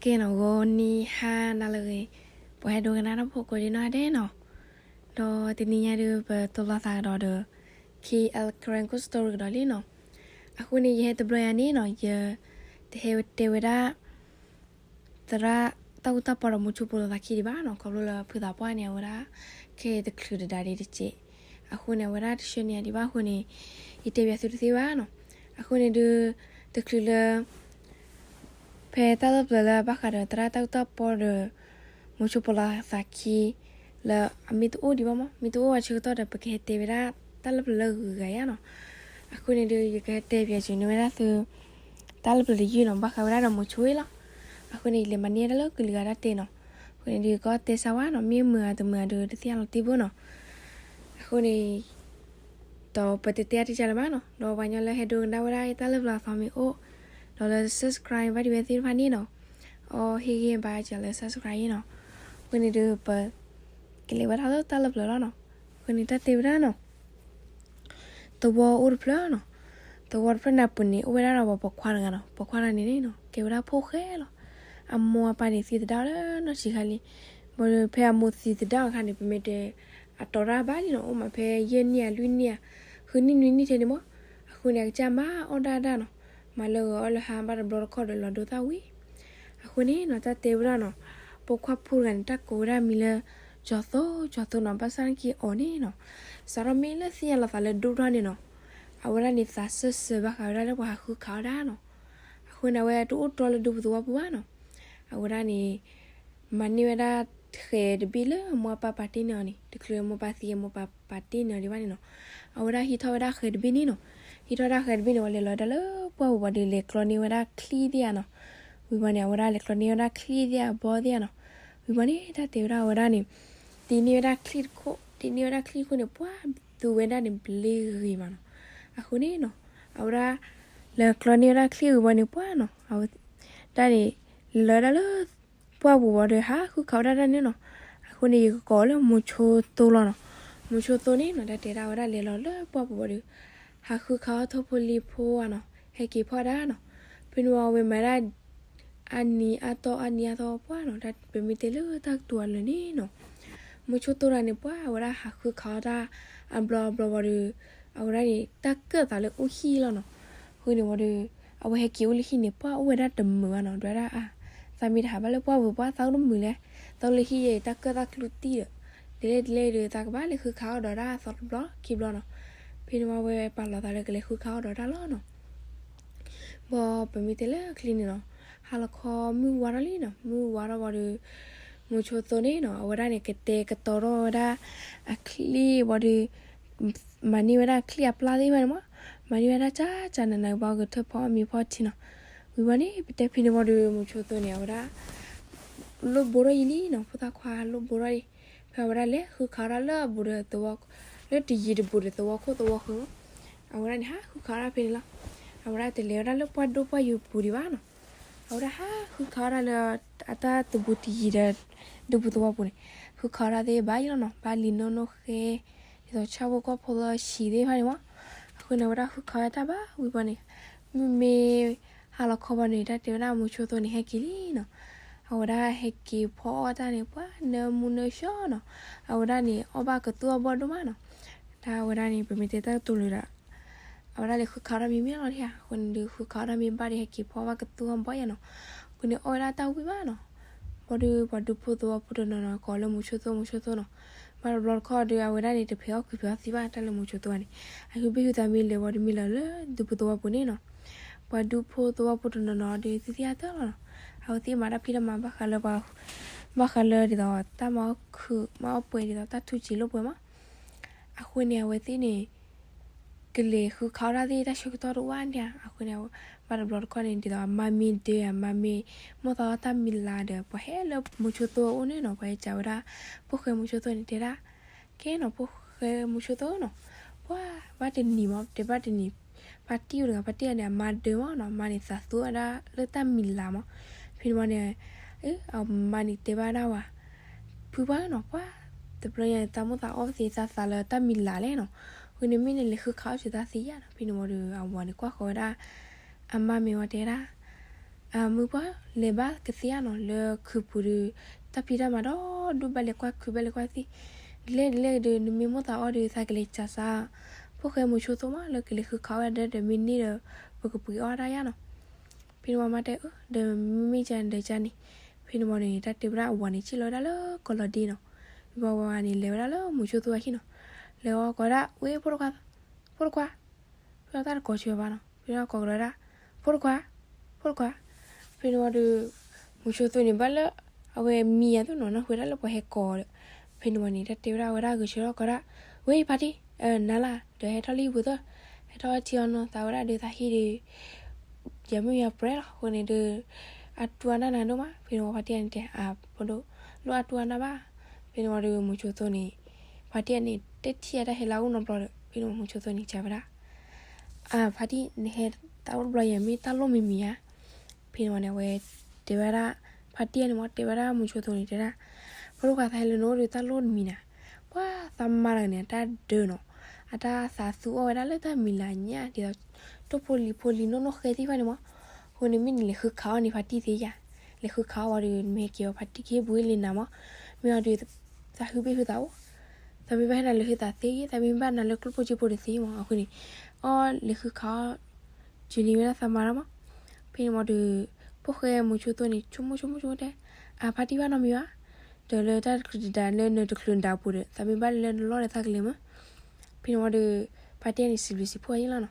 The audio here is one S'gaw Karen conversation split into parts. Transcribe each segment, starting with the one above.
ကဲနီၤ ဂီၤနံၤဟါနၤလၢအဂ့ၤ, ပှၤဟဲဒိကနၣ်တၢ်ဖိကိးဒံနီၢ်ဒဲးနီၤ, ဒီးတနံၤညါဒုး ပတိၢ်လီၤသးကဒီးဒီး K L Karen Ghost Story ကဒီးလံနီၤ. အဃိန့ၣ် ယဟဲတဘျီယၤန့ၣ်နီၤ ယတဟဲတဲဝဲဒၣ် သရၣ်တၢ်အူတၢ်ပီဒီးမူဆိဖိလီၤသးခံဒံးဘၣ်နီၤ, ခီဖျိလၢဖုသးပှၢ်န့ၣ် အဝဲဒၣ် ခဲအံၤတချုးတဒါဒံးတစဲး, အဃိန့ၣ် အဝဲဒၣ်တဆှၢန့ၢ်ယၤဒံးဘၣ်အဃိန့ၣ် ယတဲဘၣ်သုတသ့ဘၣ်နီၤ. အဃိန့ၣ်ဒုး တချုးလၢ ဖဲတၢ်လၢပျၢၤလၢဘၣ်ဃးဒီးသရၣ်တၢ်အူတၢ်ပီဒီး မူဆိဖိလီၤသးခံ လၢအမ့ၢ်တအိၣ်ဒံးဘၣ်မး, မ့ၢ်တအိၣ်ဝဲဆၢကတီၢ်ဒီး ပကဟဲတဲဝဲဒၣ်တၢ်လၢပျၢၤလၢဂုၤဂၤယါနီၤ. အဃိန့ၣ်ဒုး ယကတဲပၠးစၢၤန့ၢ်ဝဲဒၣ်သု တၢ်လၢပျၢၤတယုၢ်နီၤ ဘၣ်ဃးဝဲဒၣ်ဒီးမူဆိအံၤလီၤ. အဃိန့ၣ် ယလဲၤမၤန့ၢ်တၢ်လၢကလံၤဂၤတၢ်တဲနီၤ. အဃိန့ၣ်ဒုး ကီၢ်တဲစၢ်ဝါနီၤ, မ့ၢ်မုာ်ဧါတမုာ်ဧါဒုး တသ့ၣ်ညါလီၤတံၢ်ဘိနီၤ. အဃိန့ၣ် ဒီးပတတဲအါတက့ၢ်လၢၤဘၣ်နီၤ, ဒီးပှၤကညီလၢဟဲဒိကနၣ်ဝဲဒၣ်တၢ်လၢပျၢၤအသီမ့ၢ်အိၣ် ဒီးလၢ subscribe ဘၣ်ဒံးဝဲသ့ၣ်တဖၣ်န့ၣ်နီၤ, အီဟ့ၣ်ဂံၢ်ဘါစၢၤလၢ subscribe အံၤနီၤ. အဃိန့ၣ်ဒုး ပကလဲၤဝဲဒၣ်လၢတၢ်လၢပျၢၤလီၤနီၤ. အဃိန့ၣ် တၢ်တဲဝဲဒၣ်နီၤ သဝီအိၣ်တဖျၢၣ်နီၤ. သဝီတဖျၢၣ်န့ၣ်အပူၤန့ၣ် အိၣ်ဝဲဒၣ်ဒီးပိာ်ခွါတဂၤနီၤ. ပိာ်ခွါတဂၤန့ၣ်နီၤ ကဲဝဲဒၣ်ဖိၣ်ဃဲလီၤ. အမိၢ်အပၢ်န့ၣ် သံသဒၣ်လၢနီၢ်ဆံးခါလံ. ဘၣ်ဒီးဖဲအမိၢ်သံသဒၣ်အခါန့ၣ် ပမ့ၢ်တဲ အတီၤတၢ်ဘၣ်လံနီၤ, အိၣ်မးဖဲယဲၢ်နံၣ်ဧါလွံၢ်နံၣ်ဧါ ဃုနံၣ်နွံနံၣ်ထဲန့ၣ်မး. အဃိန့ၣ် အကစၢ်မၤအီၣ်ဒၣ်ဒၣ်နီၤ, မၤလၢဂီၤအီၣ်လၢဟါ ဘၣ်တဘျီတခီၣ်ဒီးလီၤဒိသၣ်ဝံၤ. အဃိန့ၣ်နီၤ တၢ်တဲဝဲဒၣ်နီၤ, ပိာ်ခွါဖိတဂၤန့ၣ် တၢ်ကိးဝဲဒၣ်မံၤလၢ ကၠီၤသိ ကၠီၤသိနီၤ. ဘၣ်ဆၣ်နာ်က့အီၤန့ၣ်နီၤ စးထီၣ်မ့ၢ်လၢသ့ၣ်ညါလီၤသးလၢဒိၣ်ထီၣ်န့ၣ်နီၤ အဝဲဒၣ်န့ၣ် သးစၢၢ်စၢၤဘၣ်ဃးဝဲဒၣ်လၢပှၤဟးဃုခးအီၣ်ဒၣ်နီၤ. အဃိန့ၣ် အဝဲတအိၣ်တြီလၢဒူပူၤသဝီပူၤဘၣ်နီၤ. အဝဲဒၣ်န့ၣ် မၤန့ၢ်ဝဲဒၣ်ဃဲၤတဘ့ၣ်လၢမိၢ်အပၢ်ပာ်တ့ၢ်န့ၢ်အီၤန့ၣ်, တချုးလၢမိၢ်ပၢ်သံ မိၢ်ပၢ်ပာ်တ့ၢ်န့ၢ်အီၤဒံးဘၣ်န့ၣ်နီၤ, အဝဲဒၣ်ဟံးထီၣ်ဝဲဒၣ်ဃဲၤတဘ့ၣ်န့ၣ်နီၤ. ဟံးထီၣ်ဝဲဒၣ်ဃဲၤတဘ့ၣ်န့ၣ် ဝဲလဲၤလီၤဝဲဒၣ်လၢပှၢ်ပူၤဘၣ်ဒီး လဲၤကျီန့ၢ်ဝဲဒၣ်ချံသ့ၣ်ဧါနီၤ. ဝံၤဘၣ်န့ၣ် အဝဲဒၣ်လဲၤကျီန့ၢ်ဝဲဒၣ်ချံသ့ၣ်ဧါ ဘီသ့ၣ်ဧါနီၤ. ဝံၤဘၣ်န့ၣ် တၢ်တဲဝဲဒၣ်အဝဲဒၣ်န့ၣ် တ့န့ၢ်ဝဲဒၣ်ချံတခိၣ်, တ့န့ၢ်ဝဲဒၣ်ချံတခိၣ်န့ၣ် ပှၢ်သူဝဲဒၣ်န့ၣ် ဘျ့ဂ့ၤမးနီၤ. အဃိန့ၣ်နီၤ အဝဲဒၣ် လဲၤကျီန့ၢ်ဝဲဒၣ်ချံဝံၤဘၣ်န့ၣ် ပှၢ်နီၤ အဝဲဒၣ်န့ၣ် လဲၤလီၤဝဲဒၣ်လၢ ပှၢ်ပူၤဘၣ်ဒီး ဟးဃုခးဝဲဒၣ်တၢ်န့ၣ်နီၤ. အဃိန့ၣ် ယကကိးလၢမူဆိသိလီၤနီၤ. မူဆိသိန့ၣ်နီၤ တၢ်တဲဒၣ်ဝဲဒၣ်လဲၤလီၤလၢပှၢ်ပူၤဘၣ်ဒီး ဟးဃုခးအီၣ်ထိၣ်ဖိလံၤဖိဧါနီၤ, ဟဲက့ၤဖီဒၣ်နီၤ. ဖဲန့ၣ်ဝံၤအဝဲမၤဒၣ် အါနံၤအါသီ အါနံၤအါသီပှၢ်နီၤ, တၢ်ပမ့ၢ်တဲလၢတၢ်ကတိၤအလၢာ်န့ၣ်နီၤ မူဆိသိတဂၤန့ၣ် ပှၢ်အဝဲဒၣ်ဟးဃုခးအီၣ်တၢ်အဘျီအဘျီဘၣ်ဒီး အဝဲဒၣ်န့ၣ် တၢ်ကၢၣ်သးလၢအိၣ်ဟံၣ်လီၤနီၤ. အဃိန့ၣ်ဝံၤဒီး အဝဲဟဲက့ၤအိၣ်လၢဟံၣ်န့ၣ် ပှၢ်အိၣ်ဝဲဒၣ်တမုာ်ဘၣ်နီၤ, ဒွဲဒၣ်အါ သးမ့ၢ်တဟးဘၣ်လၢပှၢ်ပူၤ ပှၢ်သးအိၣ်တမုာ်လဲၣ်, သးအိၣ်လၢဟံၣ်ယဲအံၤ တၢ်ကၢၣ်သးကျူတံၢ်ဒီး ဒ်လဲၣ်ဒ်လဲၣ်ဒီး သးကဘၣ်လဲၤဃုခးအီၣ်ဒီးတၢ်သီတဘျီခံဘျီနီၤ. ဖဲန့ၣ်ဝံၤအဝဲပာ်လီၤသးလၢကလဲၤဃုခးအီၣ်ဒီးတၢ်လီၤနီၤ. ဘၣ်ပမ့ၢ်တဲလၢချံန့ၣ်နီၤ, ဟါလီၤခီမုၢ်ဝါထီၣ်လံနီၤ, မုၢ်ဝါထီၣ်ဘၣ်ဒီး မူဆိသိန့ၣ်နီၤ အဝဲဒၣ်န့ၣ် ကတဲာ်ကတီၤထီၣ်ဝဲဒၣ်အချံဘၣ်ဒီး မၤန့ၢ်ဝဲဒၣ်ချံအပျၢ်သ့ၣ်တဖၣ်န့ၣ်မး, မၤန့ၢ်ဝဲဒၣ်ကၢ်ကၢ်နးနးဘၣ် ကထၢၣ်ဖီအီၣ်မ့ၤဖီထံနီၤ. ဝံၤဘၣ်န့ၣ် ပတဲဖဲန့ၣ်ဘၣ်ဒီး မူဆိသိန့ၣ် အဝဲဒၣ် လိၣ်ဘိထီၣ်အံၤလံနီၤ, ဖိသၣ်ခွါလိၣ်ဘိထီၣ်အံၤ, ဖဲအဝဲဒၣ်လဲၤဃုခးအီၣ်ဒၣ်လၢအဘူးဒီးသဝီ, လၢတယံၤတဘူးဒီးသဝီခိၣ်သဝီဃၢၤမး, အဝဲဒၣ်န့ၣ် ဟးဃုခးအီၣ်ဒၣ်ဖဲန့ၣ်လီၤ. အဝဲဒၣ်တလဲၤဝဲဒၣ်လၢပှၢ်ဒိၣ်ပှၢ်ယိာ်ပူၤဒံးဘၣ်နီၤ. အဝဲဒၣ်ဟးဃုခးအီၣ်ဒၣ်လၢ အတၢ်တဘူးတယံၤဒီး ဒူပူၤသဝီပူၤန့ၣ်, ဃုခးအီၣ်ဒၣ်သ့ၣ်ဘၣ်ယံၤလီၤနီၤ, ဘၣ်လံၤနိၣ်နိၣ်ဃဲ, ဒ်သိးဆၣ်ဖိကီၢ်ဖိသီဆံးသ့ၣ်တဖၣ်န့ၣ်မး. အဃိန့ၣ် အဝဲဒၣ်ဃုခးအီၣ်တၢ်ဘၣ်ဝံၤဘၣ်န့ၣ်, မ့မ့ၢ်ဟါလီၤခီဘၣ်န့ၣ် တၢ်တဲဝဲဒၣ်မူဆိသိန့ၣ် ဟဲက့ၤလံနီၤ. အဝဲဒၣ်ဟဲက့ၤဖီအီၣ်တၢ်န့ၣ် ပှၤနၢမူနၢဆှီနီၤ. အဝဲဒၣ်န့ၣ် အီၣ်ဘၣ်ကသူအီၣ်ဘီၣ်ဒိၣ်မးနီၤ. တၢ်ဝဲဒၣ်န့ၣ် ပမ့ၢ်တဲတၢ်ကတိၤလၢၤဒီး အဝဲဒၣ်လဲၤဃုခးအီၣ်တၢ်မ့ၢ်မ့ၢ်လီၤဒံးဧါ, အဃိန့ၣ်ဒုး ဃုခးအီၣ်တၢ်မ့ၢ်ဘၣ်ဒီး ဟဲက့ၤဖီအီၣ်ဘၣ်ကသူအီၣ်ဘီၣ်ယါနီၤ. အဃိန့ၣ် အီၣ်ဝဲဒၣ်တၢ်ဝံၤဘၣ်နီၤ. ဘၣ်ဒီး ပှၤဒူဖိသဝီဖိတနီၤနီၤ ကိးလၢမူဆိသိ မူဆိသိနီၤ. ဘၣ်တဘျီတခီၣ်ဒီး အဝဲဒၣ်န့ၣ် တဖံးအီၣ်ကွံာ်ဖံးအီၣ်သံဘၣ် တၢ်လၢမူဆိသိန့ၣ်, အဟုဘ့ၣ်ဟုသးမ့ၢ်လဲၤဝံၤဒီး မ့ၢ်လၢလၢဒူဖိသဝီဖိန့ၣ်နီၤ. ပှၤဒူဖိသဝီဖိတနီၤနီၤဒီး သ့ၣ်သ့ၣ်အါတၢ်လီၤနီၤ. အဝဲသ့ၣ်မၤတၢ်ဖံးတၢ်မၤဘၣ်ဃးလၢပှၤ, ဘၣ်ဃးလၢဒ်သိး တၢ်မၤအီၣ်ခုးမၤအီၣ်ပှဲၤ ဒ်သိးတၢ်ထူစံးလိာ်ပှဲၤမး. အဃိန့ၣ် အဝဲသ့ၣ်န့ၣ် ကလဲၤဃုခးအီၣ်တၢ်သ့ၣ်တၢ်ဆၢကတီၢ်တအိၣ်ဘၣ်န့ၣ်ဧါ. အဃိန့ၣ် ဘၣ်တဘျီတခီၣ်န့ၣ် ဒ်သိးအမါမ့ၢ်ဒၢ အမါမ့ၢ် မိၣ်သးအီၣ်တၢ်မံၤလၤဒီး ပှၤဟဲလၢမူဆိသိအအိၣ်န့ၣ်နီၤ, ပှၤဟဲစံးဝဲဒၣ် ဖိၣ်ဃဲမူဆိသိန့ၣ် တဲဒၣ် ကဲနီၤ ဖိၣ်ဃဲမူဆိသိနီၤ, ပှၤဘၣ်တနံၤမး တဲဘၣ်တနံၤ ဖါတံၢ်အိၣ်တဂၤ ဖါတံၢ်အန့ၣ် အမါဒၢမးနီၤ, အမါန့ၣ်သးသူဝဲဒၣ်လၢတၢ်မံၤလၤမး. ဖဲန့ၣ်မးန့ၣ် အမါန့ၣ်တဲဘၣ်ဒၣ်ဝဲ ဖုပှၢ်နီၤ ပှၤ တဘျီညါန့ၣ် သးမိၣ်သးအီၣ်သ့ သးသးလၢတၢ်မံၤလၤလဲၣ်နီၤ. အဃိန့ၣ် မ့ၢ်နလဲၤဃုခးအီၣ်စၢၤတၢ်သ့ဧါနီၤ. ဖဲန့ၣ်ဝံၤဒီး အဝၤန့ၣ်ကွၢ်ဃီၤဝဲဒၣ် အမါမ့ၢ်ဝဲတဲဒၣ် မုၢ်ပှၢ်လဲၤဘၣ်ကသ့ဧါနီၤ လၢခုးပူၤဒီး တၢ်ဖံးတၢ်မၤဒီဒူၣ် ဘၣ်လဲၤကွၢ်ခုး ဘၣ်လဲၤကွၢ်သ့ၣ်, ဒ်လဲၣ်ဒ်လဲၣ်ဒီး နမ့ၢ်မိၣ်သးအီၣ်ဒီး သးကလဲၤစးစး, ဖိၣ်ဃဲမိၤဆိသိၣ်မး လၢကလဲၤဃုခးအီၣ်ဝဲဒၣ်ဒီး မ့ၢ်န့ၢ်ဒီး ပကပှ့ၤအီၣ်တၢ်ယါနီၤ. ဖဲန့ၣ်ဝံၤမါတဲအၢ ဒီးမ့မ့ၢ်ကန့ၣ်ဒီးကန့ၣ်, ဖဲန့ၣ်ဝံၤန့ၣ် တၢ်တဲဝဲဒၣ်အဝၤန့ၣ် စံၣ်လီၤဝဲဒၣ်လၢကီးလီၤဒ့နီၤ. ဝံၤဝဲန့ၣ် လဲၤဝဲဒၣ်လၢမိၤဆိသိၣ်အဟံၣ်နီၤ, လဲၤအီၤကိးဝဲဒၣ် ဝဲဖိတခွါ, ဖိတခွါ, ဖဲအီၤတၢ်တကိးဆၢဘၣ်နီၤ, ဖဲအီၤကိးကဒီးဝဲဒၣ် ဖိတခွါ, ဖိတခွါ. ဖဲန့ၣ်ဝံၤဒီး မိၤဆိသိၣ်န့ၣ် ဘၣ်လၢ အဝဲမံယၤသိၣ်နီၤ နၢ်ဟူဝဲဒၣ်လၢပှၤဟဲကိးဒီး, ဖဲန့ၣ်ဝံၤန့ၣ် တၢ်တဲဝဲဒၣ်အဝဲဒၣ်ဂဲၤဆၢထၢၣ်ကိးဒၣ်, ဝဲဖါတံၢ်, နၤလၢ ဒီးဟဲထီၣ်လၢဟံၣ်ပူၤသၢ, ဟဲထီၣ်ထံအီၤနီၤ သးဝဲဒၣ်ဒီးသးဟံၣ်ဒီး ယမုၢ်ယပြဲလီၤ အဃိန့ၣ်ဒီး အတူၢ်အနၢ်နၤဒိၣ်မး. ဖဲန့ၣ်ဝံၤဖါတံၢ်န့ၣ်တဲ အဖိဒိၣ်, လိၣ်အတူၢ်အနၢ်ဘၣ်. ဖဲန့ၣ်ဝံၤဒီးမိၤဆိသိၣ်န့ၣ် ဖါတံၢ်န့ၣ် တထံၣ်အတၢ်ဟဲလၢအအိၣ်နီတဘျီဒီး ဖဲန့ၣ်မိၤဆိသိၣ်န့ၣ် စံးဝဲဒၣ် အဖါတံၢ် နဟဲတၢ်အိၣ်တဘျီယဲ မ့ၢ်တၢ်လိၣ်မံၤမံၤဧါ. ဖဲန့ၣ်ဝံၤန့ၣ် အဝဲတဲဝဲဒၣ် ဖါတံၢ်န့ၣ်မ့ၢ် တဲဝဲဒၣ်မိၤဆိသိၣ်န့ၣ် တဲဒၣ် ဖိဒိၣ်ခွါ သးဟဲလၢနအိၣ်ဒီးတၢ်လိၣ်တမံၤနၤ, ပှၤသးမၤတၢ်န့ၣ် အတၢ်ဒၢနီၤ, အတၢ်သးသူအီၣ်ဝဲဒၣ်လၢတၢ်မံၤလၢညါ ဒ်သိး တိၢ်ဖိလံၤဖိလံၤနီၢ်နီၢ်ဃဲသ့ၣ်တဖၣ်န့ၣ်မ့ၢ်. အဃိန့ၣ်မ့ၢ်နလဲၤဃုခးအီၣ်န့ၣ် ဖါတံၢ်သ့ယါ, လဲၤဃုခးအီၣ်ဝံၤဒီး နမ့ၢ်ဟဲက့ၤအီၤ ဖါတံၢ်ကဟ့ၣ်ဘူးလံနၤမ့ၢ်. မ့ၢ်အီၤဒီး သးဟုဘ့ၣ်ဟုသးအိၣ်, သးမ့ၢ်ဘၣ်ဟဲနၤလၢဟုသးသ့ဂ့ၤ, သးမ့ၢ်ဘၣ်နၤလၢကျိၣ်ဖိစ့ဖိတသ့မ့ၢ်. အဃိန့ၣ် အီၣ်လဲၤဃုခးအီၣ် ကန့ၢ်ဝဲဒၣ်သးမၤတၢ်မ့ၢ်. ဖဲန့ၣ်ဝံၤဒီး ဖိၣ်ဃဲမိၤဆိသိၣ်န့ၣ် ဆိကမိၣ်ဆိကမိၣ်ဆိကမိၣ်တဲ အဖါတံၢ်ဘၣ်နီတမံၤဘၣ်, ဒီးလၢတၢ်တချုးတဒါလၢနတချုးနဒါပူၤဒီး သးမ့ၢ်ဘၣ်လၢနလီၢ်ဒီးသးကလဲၤမ့ၢ်. ဖဲန့ၣ်ဝံၤဒီး ဖါတံၢ်န့ၣ် စံးဘျုးစံးဖှိၣ်အီၤလီၤနီၤ.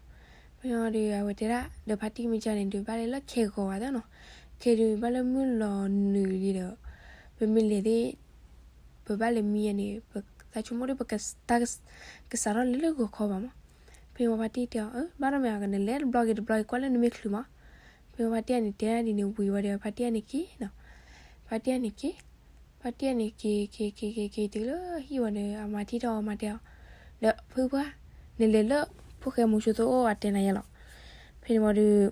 ဖဲန့ၣ်ဝံၤဒီး အဝဲတဲဒၣ် ဒီးဖါတံၢ်မ့ၢ်ကန့ၣ်ဒီး ဘၣ်လဲၤလၢခဲဂီၤဘၣ်သ့နီၤ, ခဲဒီးဘၣ်လၢမုၢ်လီၤနုာ်လံဒီး ပမ့ၢ်လဲၤသ့ၣ် ပဘၣ်လဲၤမံယါန့ၣ် သးဆိကမိၣ်ဒီး ပကစးထီၣ်လဲၤလၢဂီၤခီဘၣ်မ့ၢ်. ဖဲဝံၤဖါတံၢ်တဲအီၤ အၢ ဘၣ်နီတမံၤ ကနလဲၤတဘျီဂ့ၤတဘျီဂ့ၤ ကွၢ်လၢနမ့ၢ်ချုးမ့ၢ်. ဖဲဝံၤဖါတံၢ်န့ၣ် တဲဒၣ်ဒ်န့ၣ်ဝံၤဝံၤဒီး ဖါတံၢ်န့ၣ်က့ၤနီၤ. ဖါတံၢ်န့ၣ်က့ၤ, ဖါတံၢ်န့ၣ်က့ၤ က့ၤ က့ၤ က့ၤ က့ၤတုၤလၢဟံၣ်ဝံၤဒီး အမါထံၣ်ထီၣ်အီၤ မါတဲအီၤ, ဒီးဖုပှၢ်, နလဲၤလၢဖိၣ်ဃဲမိၤဆိသိၣ်အိၣ် အတဲနၤယါလီၤ. ဖဲန့ၣ်ဝံၤဒီး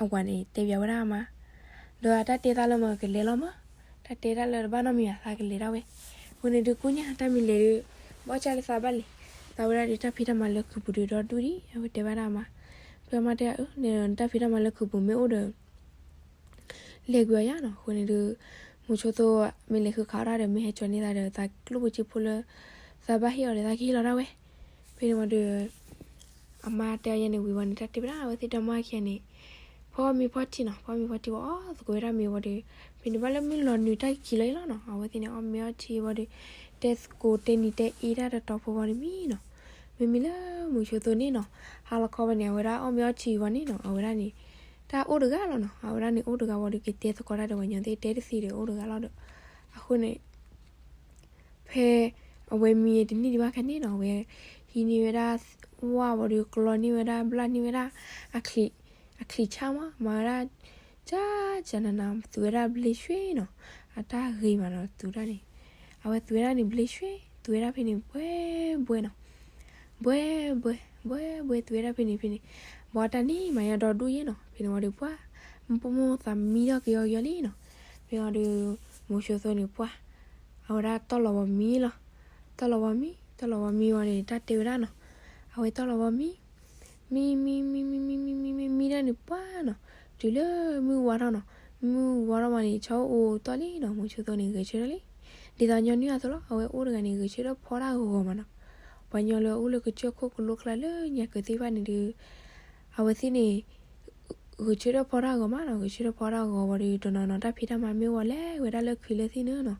အဝၤန့ၣ်တဲဘၣ်ဝဲဒၣ်အမါ, ဒီးအတၢ်တဲတၢ်လၢမ့ၢ်ကလဲၤလီၤမ့ၢ်, တၢ်တဲတၢ်လၢတဘၣ်နီတမံၤဘၣ် သးကလဲၤဒၣ်ဝဲ. အဃိန့ၣ်ဒုးကိးညါ တၢ်မ့ၢ်လဲၤဒီး ဘၣ်ဆၣ်လၢသးဘၣ်လဲၤ, သးဝဲဒၣ်ဒီးတၢ်ဖံးတၢ်မၤလၢခုးပူၤဒီးဒီဒူၣ်ဒံး အဝဲတဲဘၣ်ဒၣ်အမါ. ဖဲအမါတဲအီၤ အၢ နတၢ်ဖံးတၢ်မၤလၢခုးပူၤမ့ၢ်အိၣ်ဒီး လဲၤကွံာ်အီၤယါနီၤ. အဃိန့ၣ်ဒုး မိၤဆိသိၣ်မ့ၢ်လဲၤဃုခးအီၣ်တၢ်ဒီး မ့ၢ်ဟဲကၠီန့ၢ်သးဒီး သးကျိၣ်ဖိစ့ဖိလၢ သးဘၣ်ဟ့ၣ်အီၤဒီး သးကဟ့ၣ်လီၤဒၣ်ဝဲ. ဖဲန့ၣ်ဝံၤဒီး အမါတဲအီၤယဲန့ၣ်ဝံၤဝံၤန့ၣ် တၢ်တဲဝဲဒၣ် အဝဲသ့ၣ်ဒီမါခံဂၤန့ၣ် ဖီမ့ၤဖီထံနီၤ, ဖီမ့ၤဖီထံဝံၤ အီၣ်သကိးဝဲဒၣ်မ့ၤဝံၤဒီး ဖဲန့ၣ်ဘၣ်လၢမုၢ်လီၤနုာ်တၢ်ခံးလီၤအံၤလီၤနီၤ. အဝဲသ့ၣ်န့ၣ်အီၣ်မ့ၤအီထံဝံၤဒီး တဲသကိးတဲနံၤတဲအ့တၢ်တတီၤဖိဝံၤတမံၤနီၤ. မ့မ့ၢ်လၢမိၤဆိသိၣ်န့ၣ်နီၤ ဟါလီၤခီဝဲန့ၣ် အဝဲဒၣ်အီၣ်မ့ၤအီထံဝံၤန့ၣ်နီၤ အဝဲဒၣ်န့ၣ် တၢ်အိၣ်တဂၤလီၤနီၤ. အဝဲဒၣ်န့ၣ်အိၣ်တဂၤဝံၤဒီး ကတဲသကိးတၢ်ဒီးပှၤကညီသ့ၣ် တဲတသ့ဒီးအိၣ်တဂၤလီၤဒီး အဃိန့ၣ် ဖဲအဝဲမံတန့ၢ်ဒံးဘၣ်ခါန့ၣ်နီၤ အဝဲဟံးန့ၢ်ဝဲဒၣ် ဝၣ်ဝံၤဒီး ကျီန့ၢ်ဝဲဒၣ် ဘျၣ်န့ၢ်ဝဲဒၣ် အချံးဆၣ်မး မၤဝဲဒၣ် ကၠၢ်ကၠၢ်နးနး သူဝဲဒၣ်ဘျ့ဆွ့နီၤ. အတၢ်ဂ့ၤမးနီၤ သူဒၣ်န့ၣ် အဝဲသူဝဲဒၣ်န့ၣ်ဘျ့ဆွ့ သူဝဲဒၣ်ဖဲန့ၣ် ဘှဲဘှဲနီၤ. ဘှဲဘှဲ ဘှဲဘှဲ သူဝဲဒၣ်ဖဲန့ၣ်ဖဲန့ၣ် ဘၣ်တၢ်န့ၣ်မၤညါဒီဒူၣ်ယဲနီၤ. ဖဲန့ၣ်ဝံၤဒီးပှၢ် မိၢ်ပိာ်မုၣ်သးမံထီၣ်ကယီကယီလံနီၤ. ဖဲဝံၤဒီး မိၤဆိသိၣ်န့ၣ်ပှၢ် အဝဲဒၣ်တီၢ်လီၤဝီၤမံလီၤ. တီၢ်လီၤဝီၤမံ တီၢ်လီၤဝီၤမံဝံၤန့ၣ် တၢ်တဲဝဲဒၣ်နီၤ. အဝဲတီၢ်လီၤဝီၤမံ မံ မံ မံ မံ မံ မံ မံ မံ မံဒၣ်န့ၣ်ပှၢ်နီၤ တုၤလၢမုၢ်ဝါထီၣ်နီၤ. မုၢ်ဝါထီၣ်မးန့ၣ် ဆီအိၣ်တီၢ်လံနီၤ. မိၤဆိသိၣ်န့ၣ် ဂဲၤဆၢထၢၣ်လံ ဒ်သိးညီနုၢ်အသိးလီၤ. အဝဲအိၣ်တဂၤန့ၣ် ဂဲၤဆၢထၢၣ်ဖီတၢ်ဂီၤမးနီၤ. ပှၤညီလၢအအိၣ်လၢကစၢၢ်ခိၣ်ကလိကျါလၢညါက့ၤသ့ၣ်တဖၣ်န့ၣ်ဒီး အဝဲသ့ၣ်န့ၣ် ဂဲၤဆၢထၢၣ်ဖီတၢ်ဂီၤမးနီၤ. ဂဲၤဆၢထၢၣ်ဖီတၢ်ဂီၤဝံၤဒီး တနီၤနီၤတၢ်ဖံးတၢ်မၤမ့ၢ်ဝံၤလဲၤဝဲဒၣ်လၢခုးလၢသ့ၣ်န့ၣ်နီၤ.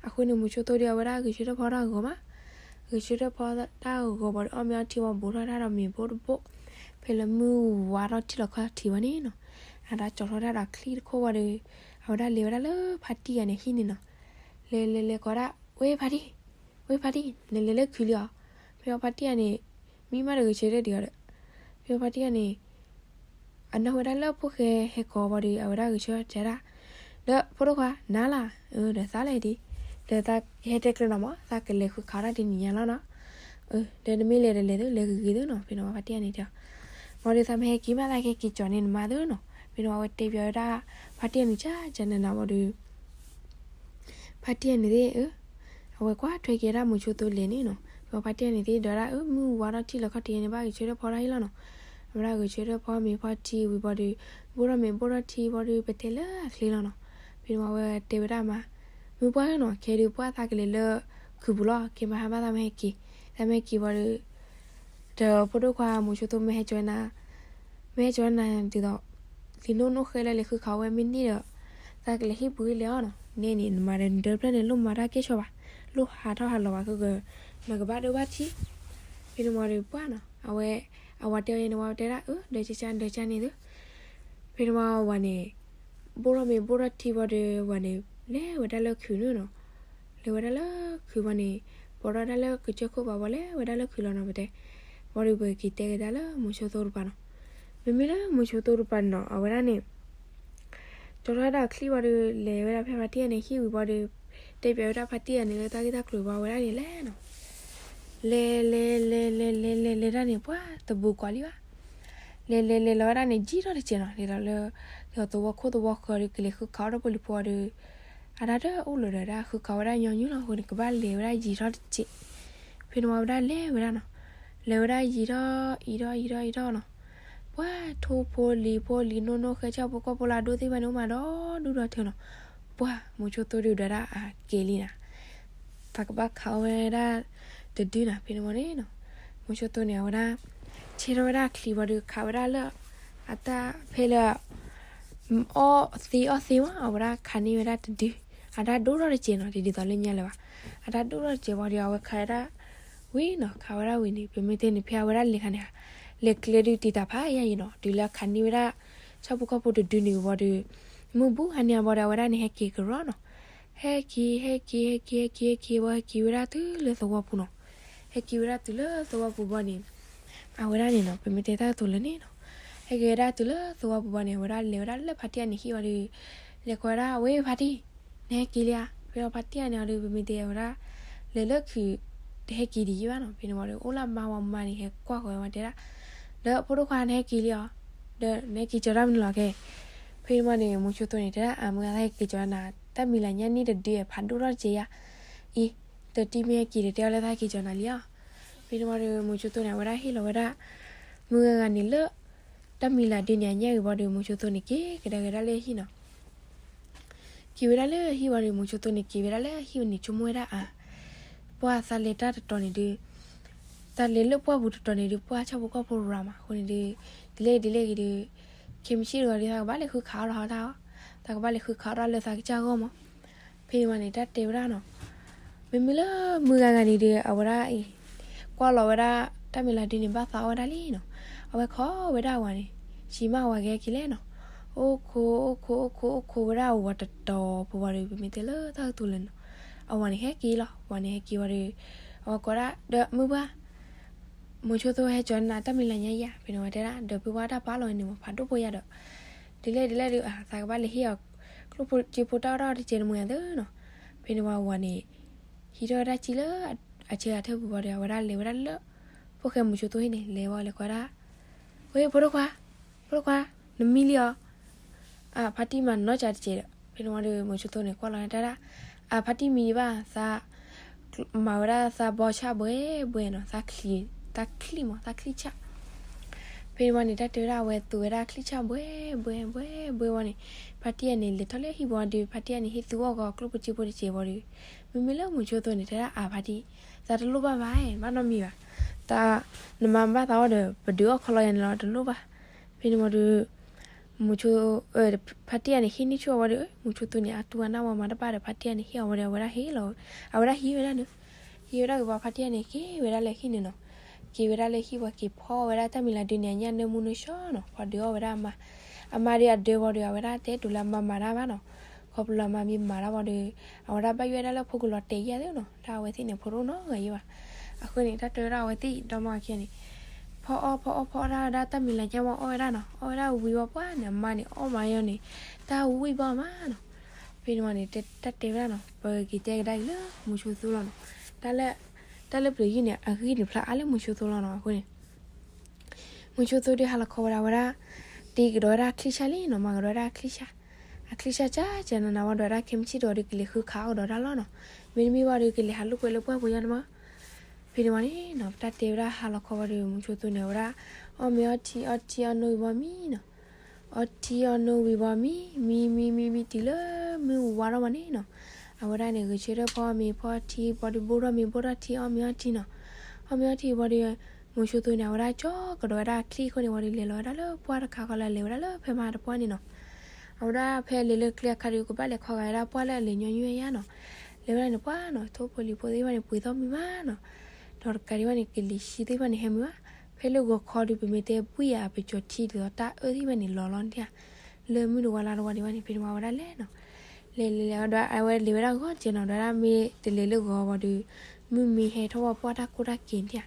အဃိန့ၣ် မိၤဆိသိၣ်ဒီးအဝဲဒၣ်ဂဲၤဆၢထၢၣ်ဖီတၢ်ဂီၤမး ဂဲၤဆၢထၢၣ်ဖီတၢ်ဂီၤဝံၤဒီး အီၣ်မ့ၤအီထံဝံၤဘူးထီၣ်တၢ်ဒီးမ့ၤဘိတဘိ ဖဲလၢမုၢ်ဝါထီၣ်ထံလီၤခီၣ်ထံးဝဲန့ၣ်နီၤ. အတၢ်ကၠီထီၣ်တၢ်ဒီးချံတခိၣ်ဝံၤဒီး အဝဲဒၣ်လဲၤဝဲဒၣ်လၢဖါတံၢ်ဂၤန့ၣ်ဟံၣ်န့ၣ်နီၤ. လဲၤလဲၤလဲၤကိးဒၣ် ဝဲဖါတံၢ် ဝဲဖါတံၢ် နလဲၤလၢခုးလံဧါ. ဖဲဖါတံၢ်ဂၤန့ၣ် မံမးဒီးဂဲၤဆၢထၢၣ်ဒံးအီၤဒီး ဖဲဖါတံၢ်ဂၤန့ၣ် အနၢ်ဟူဝဲဒၣ်လၢဖိၣ်ဃဲဟဲကိးဝံၤဒီး အဝဲဒၣ်ဂဲၤဆၢထၢၣ်တဲဒၣ် ဒီးဖိဒိၣ်ခွါ နၤလၢ် ဒီးသးလဲၣ်ဒံး ဒီးသးဟဲတဲကျၢၤနီၤမး သးကလဲၤဃုခးတၢ်တနံၤညါလီၤနီၤ. ဒီးနမ့ၢ်လဲၤဒီးလဲၤသု လဲၤဂ့ၤဂ့ၤသုနီၤ ဖဲန့ၣ်ဝံၤဖါတံၢ်ဂၤန့ၣ်တဲအီၤ ဝံၤဒီးသးမ့ၢ်ဟဲက့ၤမး သးကဟဲက့ၤကၠီန့ၢ်နမါသုနီၤ. ဖဲန့ၣ်ဝံၤအဝဲတဲဘၣ်ဝဲဒၣ် ဖါတံၢ်ဂၤန့ၣ် ကၠၢ်ကၠၢ်နးနးဝံၤဒီး ဖါတံၢ်ဂၤန့ၣ်သ့ၣ် အဝဲကွၢ်ထွဲက့ၤဒၣ်မိၤဆိသိၣ်လဲၤန့ၣ်နီၤ. ဖဲဖါတံၢ်ဂၤန့ၣ်သ့ၣ်ဒီးဒၣ်အၢ မုၢ်ဝါထီၣ်ထံလီၤခီၣ်ထံးန့ၣ် ဘၣ်ဂဲၤဆၢထၢၣ်ဖီတၢ်ဟံၣ်လီၤနီၤ. အဝဲဒၣ်ဂဲၤဆၢထၢၣ်ဖီမ့ၤဖီထံဝံၤဘၣ်ဒီး ဘိၣ်ထီၣ်မ့ၤဘိၣ်ထီၣ်ထံဘၣ်ဒီး ပတဲလၢအချ့လီၤနီၤ. ဖဲန့ၣ်ဝံၤအဝဲတဲဝဲဒၣ်မါ, မုၢ်ပှၢ်ဧၢနီၤ, ခဲဒုးပှၢ် သးကလဲၤလၢခုပူၤလီၤ, ခဲမဟါမးသးမ့ၢ်ဟဲက့ၤ, သးမ့ၢ်ဟဲက့ၤဘၣ်ဒီး ဒီးဖိဒိၣ်ခွါမိၤဆိသိမ့ၢ်ဟဲကၠီနၤ, မ့ၢ်ဟဲကၠီနၤဒ်သိး လံာ်နီၢ်နီၢ်ဃဲလၢလဲၤဃုခးဝဲမ့ၢ်န့ၢ်ဒီး သးကလဲၤဟံၣ်ပူၤဟံၣ်လဲၤအီၤနီၤ. န့ၣ်န့ၣ် နမါဒီးနဒၢတဖျၢၣ်န့ၣ် လိၣ်မၤတၢ်ကဲၣ်ဆိးဘၣ်, လိၣ်ဟးထီၣ်ဟးလီၤဘၣ် ခဲကနကဘၣ်ဒိဘၣ်ထံး. ဖဲန့ၣ်ဝံၤဒီးပှၢ်နီၤ, အဝဲ အဝၤတဲအီၤန့ၣ် ဝံၤတဲဒၣ် အၢ ဒၢကၠၢ်ကၠၢ် ဒၢကၠၢ်န့ၣ်သု. ဖဲန့ၣ်ဝံၤဝၤန့ၣ် ဘိၣ်ထီၣ်မ့ၤဘိၣ်ထီၣ်ထံဘၣ်ဒီး ဝၤန့ၣ် လဲၤဝဲဒၣ်လၢခုန့ၣ်နီၤ. လဲၤဝဲဒၣ်လၢခုဘၣ်န့ၣ် ပိာ်ထီၣ်ဒၣ်လၢကစၢၢ်ခိၣ်ဘၣ်ဝံၤ လဲၤဝဲဒၣ်လၢခုလီၤနီၤ ပတဲ. ဝံၤဒီးပက့ၤတဲကဒါလၢမိၤဆိသိတပၤနီၤ. မ့မ့ၢ်လၢမိၤဆိသိတပၤန့ၣ်နီၤ အဝဲဒၣ်န့ၣ် ကၠီထီၣ်ဝဲဒၣ်အချံၣ်ဘၣ်ဒီး လဲၤဝဲဒၣ်ဖဲဖါတံၢ်အန့ၣ်ဟံၣ်ဝံၤဘၣ်ဒီး တဲပၠးဝဲဒၣ်ဖါတံၢ်အန့ၣ်လၢတၢ်ဂ့ၢ်တၢ်ကျိၤဘၣ်ဝဲဒၣ်န့ၣ်လဲၣ်နီၤ. လဲၤလဲၤလဲၤလဲၤလဲၤလဲၤလဲၤဒၣ်န့ၣ် ပှၢ်တဘူးကွၢ်လံဘၣ်. လဲၤလဲၤလဲၤလီၤဝဲဒၣ်န့ၣ် ယံာ်ထီၣ်တစဲးနီၤ, လဲၤလီၤလၢ ဒီးသဝီခိၣ်သဝီဃၢၤဒီး ကလဲၤဃုခးအီၣ်ဒီးဖိလံၤဖိဒီး အတၢ်တအိၣ်လၢၤဒီးဒၣ်ဃုခးဝဲဒၣ်ညီနုၢ်လီၤ. အဃိန့ၣ် ကဘၣ်လဲၤဝဲဒၣ်ယံာ်ထီၣ်တစဲး. ဖဲန့ၣ်ဝံၤဝဲဒၣ်လဲၤဝဲဒၣ်နီၤ. လဲၤဝဲဒၣ်ယံာ်ထီၣ် အံၤထီၣ် အံၤထီၣ် အံၤထီၣ်နီၤ. ပှၢ်ထိဖိလံၤဖိလံၤနီၢ်နီၢ်ဃဲဆၣ်ဖိကီၢ်ဖိလၢအဒိၣ်သ့ၣ်တဖၣ်န့ၣ် အိၣ်မးဒီဒူၣ်ဒီထၢနီၤ. ပှၢ်မိၤဆိသိဒုးဒွးဒၣ်အက့ၤလံနီၤ. သးကဘၣ်ခးအီၣ်ဝဲဒၣ်တဒုနီၤ. ဖဲန့ၣ်ဝံၤန့ၣ်နီၤ မိၤဆိသိန့ၣ် အဝဲဒၣ် ဆဲးထီၣ်ဝဲဒၣ်အချံၣ်ဘၣ်ဒီး ခးဝဲဒၣ်လၢ အတၢ်ဖဲလၢ အီၣ်သ့အီၣ်သ့မး အဝဲဒၣ်ခးန့ၢ်ဝဲဒၣ်တဒု, အတၢ်ဒိၣ်ထီၣ်တစဲးနီၤ, ဒ်သိးလၢညါလၢၤဘၣ်. အတၢ်ဒိၣ်ထီၣ်တစဲးဘၣ်ဒီး အဝဲခးဝဲဒၣ် ဝံၤနီၤ, ခးဝဲဒၣ်ဝံၤန့ၣ် ပမ့ၢ်တဲန့ၣ် ဖဲအဝဲဒၣ်လဲၤခါန့ၣ်ဧါ, လဲၤကျဲဒုးတံာ်တာ်ဖးယါအံၤနီၤ, တုၤလၢအခးန့ၢ်ဝဲဒၣ် ဆၣ်ဖိကီၢ်ဖိတဒုန့ၣ်ဘၣ်ဒီး မုၢ်ဘူၣ်ဟါန့ၢ်အဘၣ်ဒီး အဝဲဒၣ်န့ၣ် ဟဲက့ၤကရီနီၤ. ဟဲက့ၤ ဟဲက့ၤ ဟဲက့ၤ ဟဲက့ၤ ဟဲက့ၤ ဟဲက့ၤဝဲ ဟဲက့ၤဝဲဒၣ်တုၤလၢသဝီပူၤနီၤ. ဟဲက့ၤဝဲဒၣ်တုၤလၢသဝီပူၤဘၣ်န့ၣ် အဝဲဒၣ်န့ၣ်နီၤ ပမ့ၢ်တဲတၢ်ကတိၤလၢန့ၣ်နီၤ, ဟဲက့ၤဝဲဒၣ်တုၤလၢသဝီပူၤဘၣ်န့ၣ် အဝဲဒၣ်လဲၤဝဲဒၣ်လၢဖါတံၢ်အန့ၣ်ဟံၣ်ဝံၤဒီး လဲၤကိးဝဲဒၣ် ဝဲဖါတံၢ်, နဟဲက့ၤလံဧါ. ဖဲဒီးဖါတံၢ်အန့ၣ်အီၤဒီး ပမ့ၢ်တဲအဝဲဒၣ် လဲၤလၢခုး တဟဲက့ၤဒံးယံၤဘၣ်နီၤ. ဖဲန့ၣ်ဝံၤဒီး အိၣ်လၢအမါဝဲမါန့ၣ် ဟဲကွၢ်ဃီၤဝဲတဲဒၣ် ဒီးဖိဒိၣ်ခွါ နဟဲက့ၤလံဧါ, ဒီးနဟဲက့ၤကၠီၤတၢ်မနုၤလီၤကဲ. ဖဲန့ၣ်ဝံၤန့ၣ် မိၤဆိသိန့ၣ် တဲဒၣ်အမုၢ်ဂၤ သးဟဲက့ၤကၠီၤနၤ, တၢ်မံၤလၢညါန့ၣ်တဒုဖးဒိၣ်ထီၣ်တစဲးယါအံၤ, တတံၤမ့ၢ်ဟဲက့ၤဒီး တဲအီၤလၢသးဟဲက့ၤကၠီၤနၤလံဧါ. ဖဲန့ၣ်ဝံၤဒီး မိၤဆိသိန့ၣ် အဝဲဒၣ်ဟ့ၣ်လီၤဝဲဒၣ် မုၢ်ဂၤဂၤန့ၣ်လၢ တၢ်မံၤလၢဒုးန့ၣ်အညၣ်ဂ့ၤဘၣ်ဒီး မိၤဆိသိန့ၣ် က့ၤကဒါက့ၤဒၣ်လၢဟံၣ်နီၤ. က့ၤဝဲဒၣ်လၢဟံၣ်ဝံၤဒီး မိၤဆိသိန့ၣ် က့ၤဝဲဒၣ်လၢဟံၣ်ဝံၤန့ၣ် ဆိကမိၣ်ဝဲဒၣ်အါ, ပှၢ်သးလဲၤတၢ်တတီၤန့ၣ်ဒီး သးလဲၤလၢပှၢ်ပူၤတတီၤန့ၣ်ဒီး ပှၢ်ဆၣ်ဖိကီၢ်ဖိရၤမး အဃိန့ၣ်ဒီး ဒ်လဲၣ်ဒ်လဲၣ်ဂ့ၤဒီး ခဲမုၢ်ဆ့ၣ်တဂီၤဒီး သးကဘၣ်လဲၤဃုခးအီၣ်ဒီးတၢ်အီၤ, သးကဘၣ်လဲၤဃုခးအီၣ်တၢ်လၢသးကစၢ်ဂီၢ်မး. ဖဲန့ၣ်ဝံၤန့ၣ် တၢ်တဲဝဲဒၣ်နီၤ, မ့မ့ၢ်လၢမုၢ်ဂၤဂၤန့ၣ်ဒီး အဝဲဒၣ်အံၤ ကွၢ်လီၤဝဲဒၣ် တၢ်မံၤလၢဒုးန့ၣ် ဘၣ်သးအီၣ်ဝဲဒၣ်လံနီၤ. အဝဲခိးဝဲဒၣ်အဝၤန့ၣ် ဆံးမးအဝၤကဟဲက့ၤလဲၣ်နီၤ. အိၣ်ခိး အိၣ်ခိး အိၣ်ခိး အိၣ်ခိးဝဲဒၣ်အဝၤတတီၤဖိဝံၤဒီး ပမ့ၢ်တဲလၢတၢ်ကတိၤလဲၣ်နီၤ, အဝၤန့ၣ်ဟဲက့ၤလီၤ. ဝၤန့ၣ်ဟဲက့ၤဝံၤဒီး အဝဲကိးဒၣ် ဒီးမုၢ်ပှၢ် မိၤဆိသိဟဲကၠီၤနၤ တၢ်မံၤလၢညါယါ, ဖဲန့ၣ်ဝဲတဲဒၣ် ဒီးဖုဝါတၢ်ပာ်လီၤန့ၣ်မး ဖးဒိၣ်ဖိယါဒီး ဒ်လဲၣ်ဒ်လဲၣ်ဒီး သးကဘၣ်လဲၤဟ့ၣ်အီၤ ကျိၣ်ဖိစ့ဖိတၢ်အီၣ်တၢ်အီတကဲးတမှဲၤအသးနီၤ. ဖဲန့ၣ်ဝံၤဝၤန့ၣ် ဟံးထီၣ်ဝဲဒၣ်စံၣ်လၢအဆၢဂၤထၢၣ်ပူၤဘၣ်ဒီး အဝဲဒၣ်လဲၤဝဲဒၣ်လၢ ဖိၣ်ဃဲမိၤဆိသိဟံၣ်န့ၣ် လဲၤဝဲလဲၤကွၢ်ဒၣ် ဝဲ ဖိဒိၣ်ခွါ, ဖိဒိၣ်ခွါ, နမံလံအီၤ အဖါတံၢ်မၤနီၢ်ကၠးတကဲးဒီး ဖဲန့ၣ်ဝံၤဒီး မိၤဆိသိန့ၣ် ကွၢ်လီၤန့ၣ်တဲဒၣ် အဖါတံၢ်မံဘၣ်သး မၤဝဲဒၣ်သးဘီဆၣ်ဘှဲဘှဲနီၤ, သးချံၣ်မး သးချံၣ်ဆၣ်. ဖဲန့ၣ်ဝံၤန့ၣ် တၢ်တဲဝဲဒၣ် အဝဲသူဝဲဒၣ်ချံၣ်ဆၣ်ဘှဲဘှဲဘှဲဘှဲဝံၤန့ၣ် ဖါတံၢ်အန့ၣ် လဲၤထီၣ်လၢဟံၣ်ဘၣ်ဒီး ဖါတံၢ်အန့ၣ် ဟ့ၣ်သူအီၣ်ကီးကျိၣ်ဖိစ့ဖိတကဲးဘၣ်ဒီး မ့မ့ၢ်လၢမိၤဆိသိန့ၣ် တဲဒၣ်အဖါတံၢ် သးတလိၣ်ဘၣ်ဘၣ် ဘၣ်နီတမံၤဘၣ်. သး နမၤဘၣ်သးအီၣ်ဒီး ပဒုးအီၣ်ခီလီၤယၤန့ၣ်လီၤ တလိၣ်ဘၣ်. ဖဲန့ၣ်ဝံၤဒီး မိၤဆိ ဖါတံၢ်အန့ၣ် ဟ့ၣ်န့ၢ်ဆူၣ်အီၤဝံၤဒီး မိၤဆိသိန့ၣ် အတူၢ်အနၢ်ဝဲမၤတဘၣ်ဒီး ဖါတံၢ်အန့ၣ် ဟ့ၣ်အီၤဝံၤဒီး အဝဲဒၣ်ဟ့ၣ်လီၤ, အဝဲဒၣ်ဟံးဝဲဒၣ်န့ၣ်, ဟံးဝဲဒၣ်က့ၤဘၣ် ဖါတံၢ်အန့ၣ် က့ၤဝဲဒၣ်လၢဟံၣ်န့ၣ်နီၤ. က့ၤဝဲဒၣ်လၢဟံၣ်ဝံၤ က့ၤဖီဝဲဒၣ်တၢ်မံၤလၢဒုးန့ၣ် အညၣ်နၢမူနၢဆှီနီၤ, ဖီဒုးအီၣ်ဝဲဒၣ်အမါ, အမါဒီးအဒၢဝံၤဒီး အဝဲဒၣ်တဲတူၢ်လၢအမါမၤတၢ်ဘၣ်နီၤ. ခီဖျိလၢအမါမ့ၢ်မၤတၢ်ဝံၤဒီး အဝဲဒၣ်ဘၣ်ယွဲဒၣ်လၢဖိကလီၤတဲာ်ယဲၢ်သ့နီၤ, တၢ်အဝဲသ့ၣ်န့ၣ် ဖိတအိၣ်နီတဂၤယဲၢ်ဘၣ်. အဃိန့ၣ် တၢ်တဲဝဲဒၣ်အဝဲသ့ၣ်ဒီမါအခံန့ၣ် ဖီအီၣ် ဖီအီၣ် ဖီအီၣ်ဒၣ်ဝဲဒၣ်တၢ်မံၤလၢညါဝံၤအီၣ်ဝဲဒၣ်နီၤ, အီၣ်ဝဲဒၣ်ဝံၤဝံၤပှၢ်န့ၣ် အမါန့ၣ် အီၣ်မးယီၤန့ၣ် တၢ်ဝံၣ်ဘၣ်မးနီၤ. ဖဲန့ၣ်ဝံၤန့ၣ် တၢ်တဲဝဲဒၣ်နီၤ, ပက့ၤတဲကဒါက့ၤလၢမိၤဆိသိလီၤနီၤ. တၢ်လၢပျၢၤယုၢ်န့ၣ် အဂံၢ်န့ၣ်ဖျါအါလၢမိၤဆိသိလီၤနီၤ. အဃိန့ၣ် မိၤဆိသိဒီးဟါလီၤခီဝဲဒၣ်ဝဲဒၣ် တ့ကဒီးဝဲဒၣ်ချံၣ်ဆၣ်လံနီၤ, မၤကဒီးဝဲဒၣ်ချံၣ်ဆၣ်, အချံၣ်ဆၣ်ကၢ်ကၢ်နးနးဝံၤဒီး ဝဲဒၣ်ခဲမုၢ်ဆ့ၣ်တဂီၤဒီး ကလဲၤဃုခးအီၣ်ကဒီးတၢ်လီၤနီၤ. မ့တမ့ၢ်ဝံၤဒီး ကလဲၤဟးလိာ်ကွဲလၢပှၢ်ပူၤယါန့ၣ်မး. ဖဲန့ၣ်ဝံၤန့ၣ်နီၤ ပတၢ်တဲဝဲဒၣ်ဟါလီၤခီဝံၤဒီး မုဆိသူန့ၣ် အဝဲဒၣ် အီၣ်မ့ၤအီထံ အီထံအီနိဝံၤဘီမံနီၤ, အီထံအီနိဝံၤဘီမံ မံမံမံမံ တုၤလၢမုၢ်ဝါထီၣ်ဝံၤန့ၣ်နီၤ, အဝဲဒၣ်န့ၣ် ဂဲၤဆၢထၢၣ်ဖီအီၣ်မ့ၤဖီအီထံဘီဒီး ဘိၣ်ထီၣ်မ့ၤဘိၣ်ထီၣ်ထံ အီၣ်မ့ၤအီထံနီၤ, အီၣ်မ့ၤအီထံဘီဒီး မုဆိသူန့ၣ် အဝဲဒၣ်ကၠီကဒီးဝဲဒၣ်အချံအဃိန့ၣ်ဝံၤဒီး လဲၤလီၤဝဲဒၣ်လၢပှၢ်တခါဃီလၢ လဲၤဝဲဒၣ်လၢဖဲမဟါတပှၢ်န့ၣ်နီၤ, အဝဲဒၣ်ဖဲလဲၤလၢကျဲအခါဒီး ကဘၣ်လဲၤခီဂာ်ဝဲဒၣ်ပှၢ်လၢအလဲၤညီနုၢ်ညါနီၤ, လဲၤဝဲဒၣ်န့ၣ်ပှၢ်နီၤ ထိၣ်ဖိလံၤဖိသ့ၣ်တဖၣ်န့ၣ် ပှ့ၤသီၣ်မံမးနီၤ, ဒီးတကးဒံးဘၣ်န့ၣ် ကလံၤဆှံသ့ၣ်တဖၣ်န့ၣ် ဟဲမုာ်ဘၣ်, ဖဲလၢဂီၤခီဒီး ပမ့ၢ်တဲဘှံးဧါ ပကၠီၤထံဒ်သိးတၢ်အၢသ့ၣ်တဖၣ်န့ၣ် လီၤလီၤန့ၣ်ဧါ, လၢမုၢ်တဝါလါတဝါဒံးဘၣ်န့ၣ် ဖဲန့ၣ်ဝံၤအဝဲဒၣ်လဲၤနီၤ, လဲၤလဲၤလဲၤဒီး အဝဲလဲၤဝဲဒၣ်ဂီၤကဲနီၤ ဒီးဒၣ်မ့ၢ်တလဲၤလၢဂီၤဝံၤဒီး မုၢ်မ့ၢ်ဟဲထီၣ်ဝံၤပှၢ်တၢ်ကိၢ်တၢ်ကဲၤန့ၣ်ဧါ,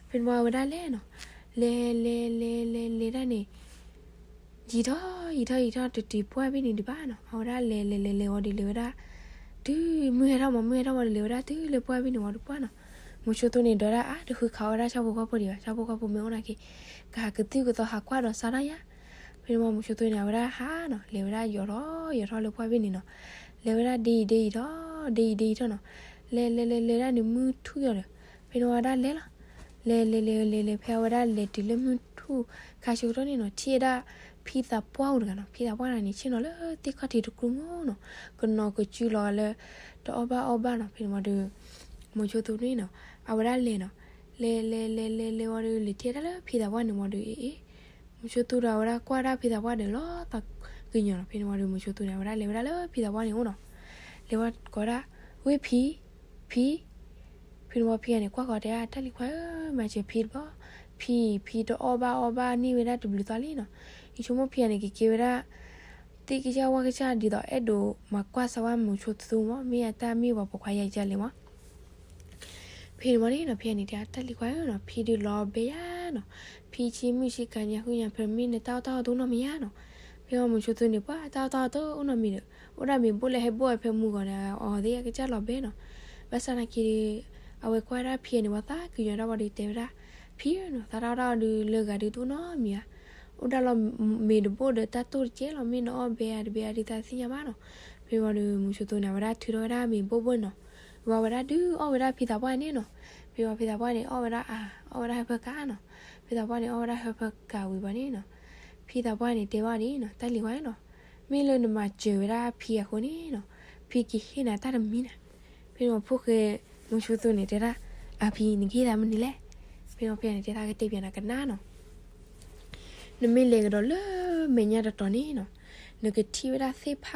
ဖဲန့ၣ်ဝံၤအဝဲဒၣ်လဲၤနီၤ, လဲၤလဲၤလဲၤလဲၤလဲၤဒၣ်န့ၣ် ယံာ်ထီၣ်ယံာ်ထီၣ်ယံာ်ထီၣ် တတုၤပှၢ်ဘ့ၣ်န့ၣ်ဒံးဘၣ်နီၤ, အဝဲဒၣ်လဲၤလဲၤလဲၤလဲၤဝံၤဒီး လဲၤဝဲဒၣ် တုၤမုၢ်ဟဲထီၣ်မး မုၢ်ဟဲထီၣ်ဝံၤဒီး လဲၤဝဲဒၣ်တုၤလၢပှၢ်ဘ့ၣ်န့ၣ်ဝံၤဒီးပှၢ်နီၤ, မုဆိသူန့ၣ် ဒီးဒၣ်အါတဃုခးဝဲဒၣ်ဆၣ်ဖိကီၢ်ဖိဒံးဘၣ်, ဆၣ်ဖိကီၢ်ဖိမ့ၢ်အိၣ်နာ်က့ၤ ကဟးကသုၣ်ကသီဟးကွၢ်ဒီးစါတၢ်ယါ, ဖဲန့ၣ်ဝံၤမုဆိသူန့ၣ် အဝဲဒၣ်ဟးနီၤ လဲၤဝဲဒၣ်ယိးထီၣ်ယိးထီၣ်လၢပှၢ်ဘ့ၣ်န့ၣ်နီၤ, လဲၤဝဲဒၣ်ဒ့ယံာ်ဒ့ယံာ်ထီၣ် ဒ့ယံာ်ဒ့ယံာ်ထီၣ်နီၤ, လဲၤလဲၤလဲၤလဲၤဒၣ်န့ၣ် မုၢ်ထူၣ်ယီၤဒီး ဖဲန့ၣ်ဝံၤဒၣ်လဲၤလီၤ, လဲၤလဲၤလဲၤလဲၤလဲၤ ဖဲအဝဲဒၣ်လဲၤတုၤလၢမုၢ်ထူၣ်ခါဆၢကတီၢ်န့ၣ်နီၤ ထံၣ်ဝဲဒၣ် ဖံသးပှၢ်အိၣ်တဂၤနီၤ, ဖံသးပှၢ်တဂၤန့ၣ် ဆ့ၣ်နီၤလၢသ့ၣ်ခီၣ်ထံးတကျိၤမူနီၤ, ကနိးကစုလီၤလၢ တအီၣ်ဘၣ်အီဘၣ်နီၤ, ဖဲန့ၣ်ဝံၤဒီး မုဆိသူန့ၣ်နီၤ အဝဲဒၣ်လဲၤနီၤ, လဲၤလဲၤလဲၤလဲၤလဲၤဝံၤဒီး လဲၤထံၣ်ဝဲဒၣ်လၢဖံသးပှၢ်န့ၣ်ဝံၤဒီး အ့ၣ် မုဆိသူဒီးအဝဲဒၣ်ကွၢ်ဒၣ်ဖံသးပှၢ်ဒီးလီၤသးကညီၤနီၤ, ဖဲန့ၣ်ဝံၤဒီး မုဆိသူန့ၣ် အဝဲဒၣ်လဲၤဝဲဒၣ်လၢဖံသးပှၢ်န့ၣ်အိၣ်နီၤ, လဲၤဝဲကိးဒၣ် ဝ့ၢ်ဖံ, ဖံ, ဖဲန့ၣ်ဝံၤဖံဂၤန့ၣ် ကွၢ်ဃီၤတဲဒၣ် တၢ်လံၤခွါဧၢ မၤစၢၤဖံတဘျီ, ဖံ, ဖံတအီၣ်ဘၣ်အီဘၣ်န့ၢ်ဝဲဒၣ်တဘျုးသီလံနီၤ, ယဆိကမိၣ်ဖံဂၤန့ၣ် ကကဲဝဲဒၣ် သ့ၣ်ကစၢ်ဝၣ်ကစၢ်ဒ်သိးအဲၣ်ဒိးမၤကွၢ်စၢၤဝဲမုဆိသူမး မ့ၢ်အတၢ်မ့ၢ်ပှၤပိာ်ခွါယါကလဲာ်မး ဖဲန့ၣ်ဝံၤန့ၣ်နီၤ ဖံဂၤန့ၣ်တဲ တၢ်လံၤခွါဧၢနီၤ ဖံဒုးလီၤဘဲယါနီၤ, ဖံဆံမုၢ်ဆံကၤညါဃုညါဖဲမ့ၢ်နတၢ်အီၣ်တၢ်အီတအိၣ်နီတမံၤယါနီၤ, ဖဲဝံၤမုဆိသူန့ၣ် ပှၤတၢ်အီၣ်တၢ်အီတအိၣ်နီတမံၤဒီး အိၣ်ဒၣ်မ့ၤဘိၣ်လၢဟဲဘိၣ်ဝဲဖဲမုၢ်ဂီၤဒီး အီၤသ့ၣ်အကစၢ်လီၤဘဲနီၤ, ဘၣ်ဆၣ်နာ်က့ဒီး အဝဲကွၢ်ဒၣ်ဖံဂၤန့ၣ် ပှၤသးကညီၤဒၣ်ဝံၤဒီးတဲဝဲဒၣ်, ဖံဧၢနီၤ သးတၢ်အီၣ်တၢ်အီဒုးလၢဂၤဒုးတအိၣ်နီတမံၤဧါ, အိၣ်ဒၣ်လီၤမ့ၤတဘိၣ်ဒီးတၢ်တိၢ်တကဲလီၤ မ့ၢ်နအီၣ်ဘဲဧါတဘဲဧါဒုးသးသ့ၣ်ညါဘၣ်နီၤ, ဖဲဝံၤဒီးမုဆိသူန့ၣ် အဝဲဒၣ်ထုးထီၣ်ဝဲဒၣ်မ့ၤဘိၣ်ဘိၣ်နီၤ, ဝံၤအဝဲဒၣ်ဒုးအီၣ်ဝဲဒၣ်ဖံသးပှၢ်န့ၣ်နီၤ, ဖဲဝံၤဖံသးပှၢ်န့ၣ် အီၣ်ဝဲဒၣ်အါ အီၣ်ဝဲဒၣ်ဟၢဖၢကၤနီၤ, ဖံသးပှၢ်န့ၣ် အီၣ်ဝဲဒၣ်ဟၢဖၢကၤဝံၤဘၣ်န့ၣ်နီၤ, ဖံသးပှၢ်န့ၣ်တဲဘၣ်ဒ်နီၤ တၢ်လံၤခွါနီၤ, မ့ၢ်လၢနမၤစၢၤဝဲဒၣ်ဖံအဃိန့ၣ်နီၤ, ဖံကဟ့ၣ်နၤတၢ်တမံၤနီၤ, ဖဲန့ၣ်ဝံၤဖိၣ်ဃဲ မုဆိသူန့ၣ်တဲဒၣ်, အဖံ နကဟ့ၣ်သးမနုၤလဲၣ်, ဖဲန့ၣ်ဝံၤဖံန့ၣ်တဲသးကတဲပၠးနၤကနၣ်နီၤ နမ့ၢ်လဲၤကဒီးလၢမဲာ်ညါတတီၤန့ၣ်နီၤ, နကထံၣ်ဝဲဒၣ်သ့ၣ်ဖ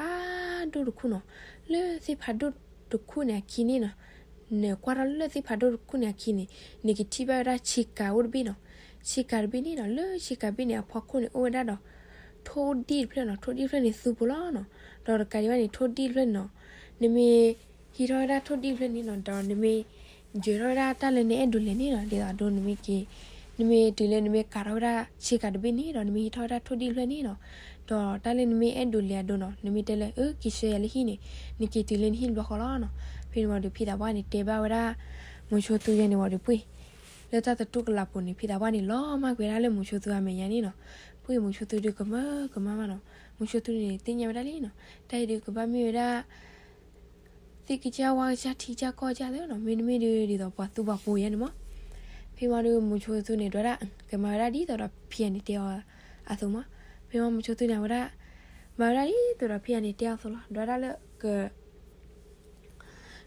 းဒိၣ်တခူၣ်နီၤ, လၢသ့ၣ်ဖးဒိၣ်တခူၣ်န့ၣ်အခံန့ၣ်နီၤ, နကွၢ်ထီၣ်လၢသ့ၣ်ဖးဒိၣ်တခူၣ်န့ၣ်အခံန့ၣ်, နကထံၣ်ဘၣ်ဝဲဒၣ်ဆ့ကၤအိၣ်တဘ့ၣ်နီၤ, ဆ့ကၤတဘ့ၣ်န့ၣ်နီၤ လၢဆ့ကၤတဘ့ၣ်န့ၣ် အဖီခိၣ်န့ၣ် အိၣ်ဝဲဒၣ်ဒီး ထိၣ်ဒံၣ်တဖျၢၣ်နီၤ, ထိၣ်ဒံၣ်တဖျၢၣ်န့ၣ်သူဖိလီၤနီၤ, ဒီးတကးဒံးဘၣ်န့ၣ် ထိၣ်ဒံၣ်တဖျၢၣ်န့ၣ်နီၤ, နမ့ၢ် ဟံးထီၣ်ဝဲဒၣ်ထိၣ်ဒံၣ်တဖျၢၣ်န့ၣ်နီၤ ဒီးနမ့ၢ် ယၢၤထီၣ်ဝဲဒၣ်တၢ်လၢနအဲၣ်ဒိးလဲၤန့ၣ်နီၤ ဒ်သိးအဒိနမ့ၢ်က့ၤ နမ့ၢ်တုၤလၢနမ့ၢ်ကၤထီၣ်ဝဲဒၣ်ဆ့ကၤတဘ့ၣ်န့ၣ်ဒီး နမ့ၢ်ဟံးထီၣ်ဝဲဒၣ်ထိၣ်ဒံၣ်တဖျၢၣ်န့ၣ်နီၤ, ဒီးတၢ်လၢနမ့ၢ်အဲၣ်ဒိးလဲၤအဒိနီၤ နမ့ၢ်တဲလၢ အၢ က့ၤဆှၢယၤလၢဟံၣ်န့ၣ် နက့ၤတုၤလၢနဟံၣ်တဘျီဃီလီၤနီၤ, ဖဲန့ၣ်ဝံၤဒီးဖံသးပှၢ်န့ၣ် တဲဘၣ်ဝဲဒၣ် မုဆိသူယဲန့ၣ်ဝံၤဒီးပှ့ၤ လၢတၢ်သတူၢ်ကလာ်ပူၤန့ၣ် ဖံသးပှၢ်န့ၣ် လီၤမၢ်ကွံာ်ဝဲဒၣ်လၢမုဆိသူအမဲာ်ညါန့ၣ်နီၤ, ပှ့ၤမုဆိသူဒုးကမၢကမၣ်မးနီၤ, မုဆိသူန့ၣ် သ့ၣ်ညါဝဲဒၣ်လံနီၤ, တၢ်အံၤဒုးကဘၣ်မ့ၢ်ဝဲဒၣ် သ့ၣ်ကစၢ်ဝါကစၢ်ထံကစၢ်ကီၢ်ကစၢ်သ့နီၤ, မ့တမ့ၢ်ဒုး ဒ်သိးပှၤသူပှၤပိာ်ယဲန့ၣ်မး, ဖဲမးဒုး မုဆိသူန့ၣ် ဒွဲဒၣ် ကမၤဝဲဒၣ်ဒ်သိးဒီးဖံဂၤန့ၣ်တဲအီၤ အသိးမး, ဖဲမးမုဆိသူန့ၣ် အဝဲဒၣ် မၤဝဲဒၣ်ဒ်သိးဒီးဖံဂၤန့ၣ်တဲအီၤအသိးလီၤ, ဒွဲဒၣ်လၢက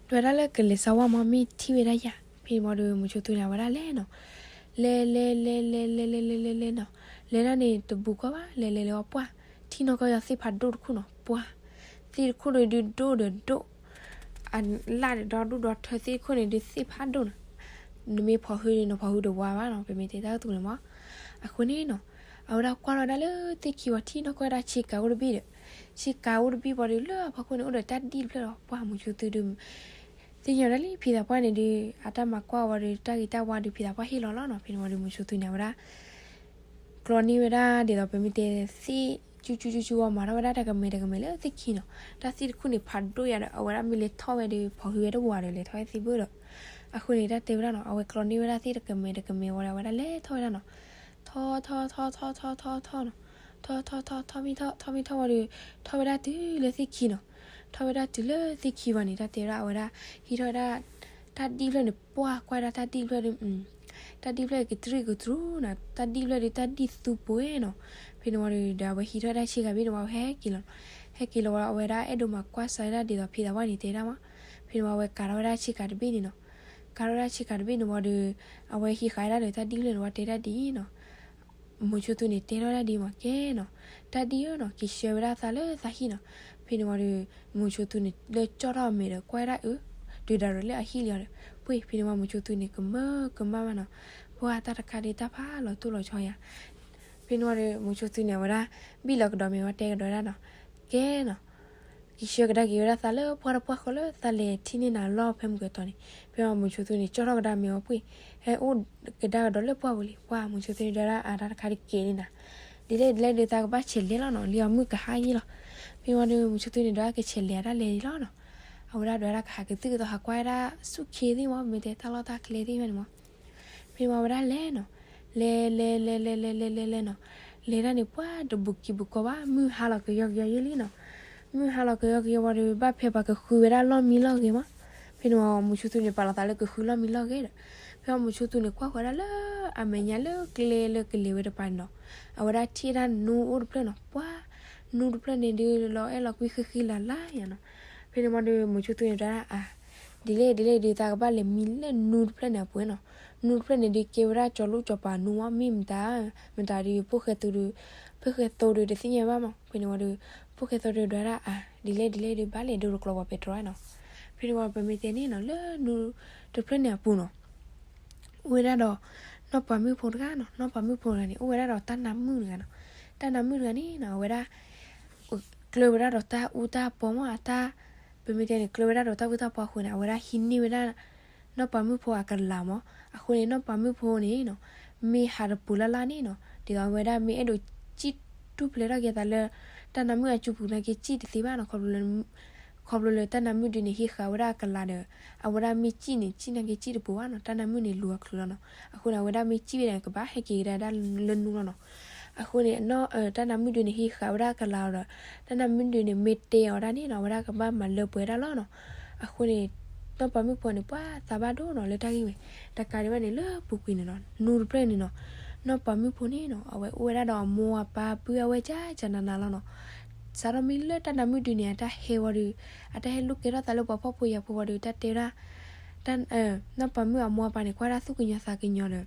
ဒွဲဒၣ်လၢကလဲၤစါဝါမး မ့ၢ်ထံၣ်ဝဲဒၣ်ယၤ, ဖဲမးဒုး မုဆိသူန့ၣ် အဝဲဒၣ်လဲၤနီၤ, လဲၤလဲၤလဲၤလဲၤလဲၤလဲၤလဲၤလဲၤလဲၤနီၤ, လဲၤဒၣ်န့ၣ်တဘူးကီၢ်ဘၣ် လဲၤလဲၤလဲၤဝဲပှၢ်, ထံၣ်နီၢ်ကီၢ်ယၤသ့ၣ်ဖးဒိၣ်တခူၣ်နီၤ, ပှၢ်, သ့ၣ်တခူၣ်ဒီးဒုးဒိၣ်ဒီးဒိၣ် အလၣ်ဒီးဒီဒူၣ်ဒီထၢသ့ၣ်တခူၣ်န့ၣ် ဒုးသ့ၣ်ဖးဒိၣ်နီၤ, နမ့ၢ်ဖီၣ်ဟုန့ၣ် နဖီၣ်ဟုတဝါဘၣ်နီၤ, ပမ့ၢ်တဲတၢ်ကတိၤန့ၣ်မး, အဃိန့ၣ်နီၤ, အဝဲဒၣ်ကွၢ်ထီၣ်ဝဲဒၣ်လၢသ့ၣ်ခံဝံၤ ထံၣ်နီၢ်ကီၢ်ဝဲဒၣ်ဆ့ကၤအိၣ်တဘ့ၣ်ဒီး, ဆ့ကၤအိၣ်တဘ့ၣ်ပှၤဒီး လၢအဖီခိၣ်န့ၣ် အိၣ်ဒီးတၢ်ဒံၣ်တဖျၢၣ်ဒီး ပှၢ်မုဆိသူဒုး သ့ၣ်ညါဝဲဒၣ်လံ ဖံသးပှၢ်န့ၣ်ဒုး အတၢ်မၤကွၢ်ဝံၤဒီး တၢ်ဂ့ၤတၢ်ဝါဒီး ဖံသးပှၢ်ဟ့ၣ်လီၤလီၤနီၤ, ဖဲန့ၣ်ဝံၤဒီး မုဆိသူန့ၣ် အဝဲဒၣ် ကျီန့ၢ်ဝဲဒၣ်ဒ်သိး ပမ့ၢ်တဲသ့ၣ် ကၠူကၠူကၠူကၠူဝံၤ မၤထီၣ်ဝဲဒၣ်တၢ်ကမဲာ်တၢ်ကမဲာ်လၢသ့ၣ်ခံနီၤ, တၢ်သ့ၣ်တခူၣ်န့ၣ် ဖးဒိၣ်ယၤဒီး အဝဲဒၣ်မ့ၢ်လဲၤထီၣ်ဝဲဒီး ဖီၣ်ဟုဝဲတဝါဒီး လဲၤထီၣ်ဝဲသ့ၣ်ဘၣ်ဒီး, အဃိန့ၣ် တၢ်တဲဝဲဒၣ်နီၤ အဝဲကျီန့ၢ်ဝဲဒၣ်သ့ၣ်တကမဲာ်တကမဲာ်ဝံၤဒီး အဝဲဒၣ်လဲၤထီၣ်ဝဲဒၣ်နီၤ, ထီၣ်ထီၣ်ထီၣ်ထီၣ်ထီၣ်ထီၣ်နီၤ, ထီၣ်ထီၣ်ထီၣ်ထီၣ်ထီၣ်မ့ၢ်ထီၣ် ထီၣ်မ့ၢ်ထီၣ်ဝံၤဒီး ထီၣ်ဝဲဒၣ်တုၤလၢသ့ၣ်ခံနီၤ, ထီၣ်ဝဲဒၣ်တုၤလၢသ့ၣ်ခံဝံၤန့ၣ် တၢ်တဲဝဲဒၣ် အဝဲဒၣ် ဟံးထီၣ်ဝဲဒၣ် တၢ်ဒံၣ်ဖျၢၣ်န့ၣ် ပှၢ်ကွၢ်ဒၣ်တၢ်ဒံၣ်ဖျၢၣ်ဒီး တၢ်ဒံၣ်ဖျၢၣ်ကတြံၣ်ကတြူၣ်နီၤ, တၢ်ဒံၣ်ဖျၢၣ်ဒီးတၢ်ဒံၣ်သူပှဲၤနီၤ. ဖဲန့ၣ်ဝံၤဒီး ဒီးအဝဲဟံးထီၣ်ဝဲဒၣ်ဆ့ကၤဘ့ၣ်န့ၣ်ဝံၤ အဝဲဟဲက့ၤလီၤနီၤ. ဟဲက့ၤလီၤဝံၤ အဝဲဒၣ်အဲၣ်ဒိးမၤကွၢ်စးဝဲဒၣ်ဒ်သိးဖံသးပှၢ်န့ၣ်တဲဒၣ်မး. ဖဲန့ၣ်ဝံၤ အဝဲကၤထီၣ်ဝဲဒၣ်ဆ့ကၤတဘ့ၣ်န့ၣ်နီၤ. ကၤထီၣ်ဝဲဒၣ်ဆ့ကၤတဘ့ၣ်န့ၣ်ဝံၤဒီး အဝဲဟံးဃာ်ဝဲဒၣ်ဒီးတၢ်ဒံၣ်ဖျၢၣ်န့ၣ်ဝံၤ တဲဒၣ်ဒ်အံၤနီၤ. မုဆိသူန့ၣ်တဲထီၣ်ဝဲဒၣ်ဒ်အံၤမး ကဲနီၤ, တၢ်ဒံၣ်ဧၢနီၤ, က့ၤဆှၢဝဲဒၣ်သးလၢသးဟံၣ်နီၤ. ဖဲန့ၣ်ဝံၤဒီး မုဆိသူန့ၣ်လၢကၠီၣ်ထီၣ်အမဲာ်ဒီး ကွၢ်ဝဲဒၣ်အၢ ဒုးဒၣ်ရၢၣ်လၢအဟံၣ်လံအီၤဒီး ပှ့ၢ် ဖဲန့ၣ်ဝံၤ မုဆိသူန့ၣ် ကမၢကမၣ်ဘၣ်နီၤ. ပှၢ်တၢ်တခါဒ်တၢ်ဖးလီၤတိၢ်လီၤဆီယၤ. ဖဲန့ၣ်ဝံၤဒီး မုဆိသူန့ၣ် အဝဲဒၣ် ဘံၣ်လီၤကဒီးမဲာ်ဝံၤ တဲကဒီးဝဲဒၣ်နီၤ, ကဲနီၤ, ကဆှၢကဒါက့ၤဝဲဒၣ်သးလၢပှၢ်တပှၢ်ဃီလၢသးလဲၤထံၣ်န့ၢ်နၤလီၢ်ဖဲမုၢ်ကတီၤန့ၣ်. ဖဲမုဆိသူန့ၣ် ကၠီၣ်ထီၣ်ကဒါမဲာ်ဝံၤ ပှ့ၢ် ဟဲအိၣ်ကဒါကဒီးလၢပှၢ်ပူၤလံ. ပှၢ် မုဆိသူန့ၣ်ဒၣ်ဒၣ် အတၢ်တခါဒ်ကဲန့ၣ်နၤ, ဒ်လဲၣ်ဒ်လဲၣ်ဒီး သးကဘၣ်ဆဲးလဲၤလီၤနီၤ, လံအီၤမုၢ်ကဟါယံာ်လီၤ. ဖဲမုဆိသူန့ၣ်ဒၣ် ကဆဲးလဲၤအတၢ်လဲၤလီၤနီၤ. အဝဲဒၣ်ဒၣ်ကဟးကသုၣ်ကသီ ဟးကွၢ်ဝဲဒၣ်ဆူၣ်ခ့သ့ၣ်မး, မ့ၢ်တဲတၢ်လီၢ်တၢ်ကျဲသ့ၣ်ဖဲန့ၣ်မး. ဖဲန့ၣ်ဝံၤ အဝဲဒၣ်လဲၤနီၤ, လဲၤ လဲၤ လဲၤ လဲၤ လဲၤ လဲၤ လဲၤ လဲၤနီၤ, လဲၤတၢ်န့ၣ် ပှၢ်တဘူးကံးဘူးကီဘၣ်, မုၢ်ဟါလီၤကယီကယီယံာ်လံနီၤ. မုၢ်ဟါလီၤကယီကယီဝံၤဒီး ဘၣ်ဖဲပှၤကဃုဝဲဒၣ်လီၢ်မံလီၢ်ဂဲၤမး. ဖဲန့ၣ်ဝံၤ မုဆိသူန့ၣ် ပာ်လီၤသးလၢကဃုလီၢ်မံလီၢ်ဂဲၤဒီး ဖဲမုဆိသူန့ၣ် ကွၢ်ဃီၤဒၣ်လၢအမဲာ်ညါလၢကျဲလၢကလဲၤဝဲတပၤန့ၣ်နီၤ, အဝဲဒၣ်ထံၣ်ဝဲဒၣ်နူအိၣ်တဖျၢၣ်နီၤ, ပှၢ် နူတဖျၢၣ်န့ၣ်ဒုး လီၤအဲၣ်လီၤကွံဃံဃံလၤလၤယါနီၤ. ဖဲန့ၣ်ဝံၤဒီး မုဆိသူန့ၣ်ဒၣ်ဒၣ် အါ ဒ်လဲၣ်ဒ်လဲၣ်ဒုး သးကဘၣ်လဲၤမံလၢနူတဖျၢၣ်န့ၣ်အပူၤနီၤ. နူတဖျၢၣ်န့ၣ်ဒုး ကဲဝဲဒၣ်ကၠီၤလူၢ်ကၠီၤပၤနူမး, မ့ၢ်မတၤ မတၤဒုး ဖိၣ်ဃဲသိဒုး, ဖိၣ်ဃဲသိဒုးတသ့ၣ်ညါဘၣ်မး. ဖဲန့ၣ်ဝံၤဒီး ဖိၣ်ဃဲသိဒုးဒၣ်ဒၣ် အါ ဒ်လဲၣ်ဒ်လဲၣ်ဒုး ဘၣ်လဲၤဒိတကျိၤပှၤပဲတြီနီၤ. ဖဲန့ၣ်ဝံၤ ပမ့ၢ်တဲန့ၣ်နီၤ လၢနူတဖျၢၣ်န့ၣ်အပူၤနီၤ အိၣ်ဝဲဒၣ်ဒီး နီၢ်ပၤမုၣ်ဖိတဂၤနီၤ. နီၢ်ပၤမုၣ်ဖိတဂၤန့ၣ် အိၣ်ဝဲဒၣ်ဒီးတၢ်နါမုၣ်တဂၤနီၤ. တၢ်နါမုၣ်တဂၤန့ၣ်နီၤ အဝဲဒၣ် ကျၢၤဝဲဒၣ်ဒီးတၢ်အူတၢ်ပီမး, အတၢ် ပမ့ၢ်တဲန့ၣ် ကျၢၤဝဲဒၣ်ဒီးတၢ်အူတၢ်ပီအဃိန့ၣ် အဝဲဒၣ်ဟံးန့ၢ်ဝဲဒၣ် နီၢ်ပၤမုၣ်ဖိအကလၤမး. အဃိန့ၣ် နီၢ်ပၤမုၣ်ဖိန့ၣ်နီၤ မ့ၢ်ဟးတပူၤလၢ်လၢ်န့ၣ်နီၤ ဒ်သိးအဝဲဒၣ်မ့ၢ်အဲၣ်ဒိးစံၣ်တူၢ်ဖျဲးထီၣ်က့ၤသးလၢ တၢ်နါမုၣ်အစုပူၤနာ်က့ စံၣ်တသ့ဘၣ်နီၤ. ခီဖျိလၢ ခီဖျိလၢတၢ်နါမုၣ်ဒုန့ၣ် ဟံးဃာ်ဝဲဒၣ်အကလၤဒီး အဝဲဒၣ်မ့ၢ်စံၣ်န့ၣ် စံၣ်နာ်က့ စံၣ်တပူၤဘၣ်နီၤ. တၢ်နါမုၣ်န့ၣ်လူၤအချုးလီၤနီၤ. အဃိန့ၣ် အဝဲဒၣ်မ့ၢ်စံၣ်ဝဲဒၣ်န့ၣ် ကဘၣ်ဟဲက့ၤကဒါဒၣ်လၢနူလီၤနီၤ. အဃိန့ၣ် တၢ်နါမုၣ်ဒုန့ၣ် ဟံးဃာ်ဝဲဒၣ်အကလၤအီၤဒီး တၢ်နါမုၣ်ဒုန့ၣ် မ့ၢ်တဲအီၤဒၣ်န့ၣ်နီၤ အဝဲဒၣ်ကဘၣ်မၤလၢပှဲၤဒၣ်လီၤနီၤ. အဃိန့ၣ် နီၢ်ပၤမုၣ်ဖိန့ၣ် ပှၤသးဘၣ်ဒိနီၤ လၢတၢ်ဂ့ၢ်ဝဲ တကးဒံးဘၣ်န့ၣ် လၢပူၤကွံာ်န့ၣ်နီၤ နူတဖျၢၣ်န့ၣ်နီၤ နီၢ်ပၤမုၣ်ဖိန့ၣ်နီၤ အဝဲအိၣ်ဝဲဒၣ်ဒီးအမိၢ်အပၢ်ပုၢ်အဝဲၢ်ကၢကၢနးနးလီၤနီၤ. စးထီၣ်မ့ၢ်လၢတၢ်နါမုၣ်ဒုန့ၣ် အတၢ်ဟဲဝံၤဒီး အတၢ်ဟဲလိာ်ကဲထီၣ်သးလၢပှၤဖှီၣ်ဖိယာ်ဖိဝံၤဒီး တၢ်တဲဝဲဒၣ် နီၢ်ပၤမုၣ်အမိၢ်အပၢ်န့ၣ် ကွၢ်ဒၣ်သူၣ်ကညီၤသးကညီၤဒီး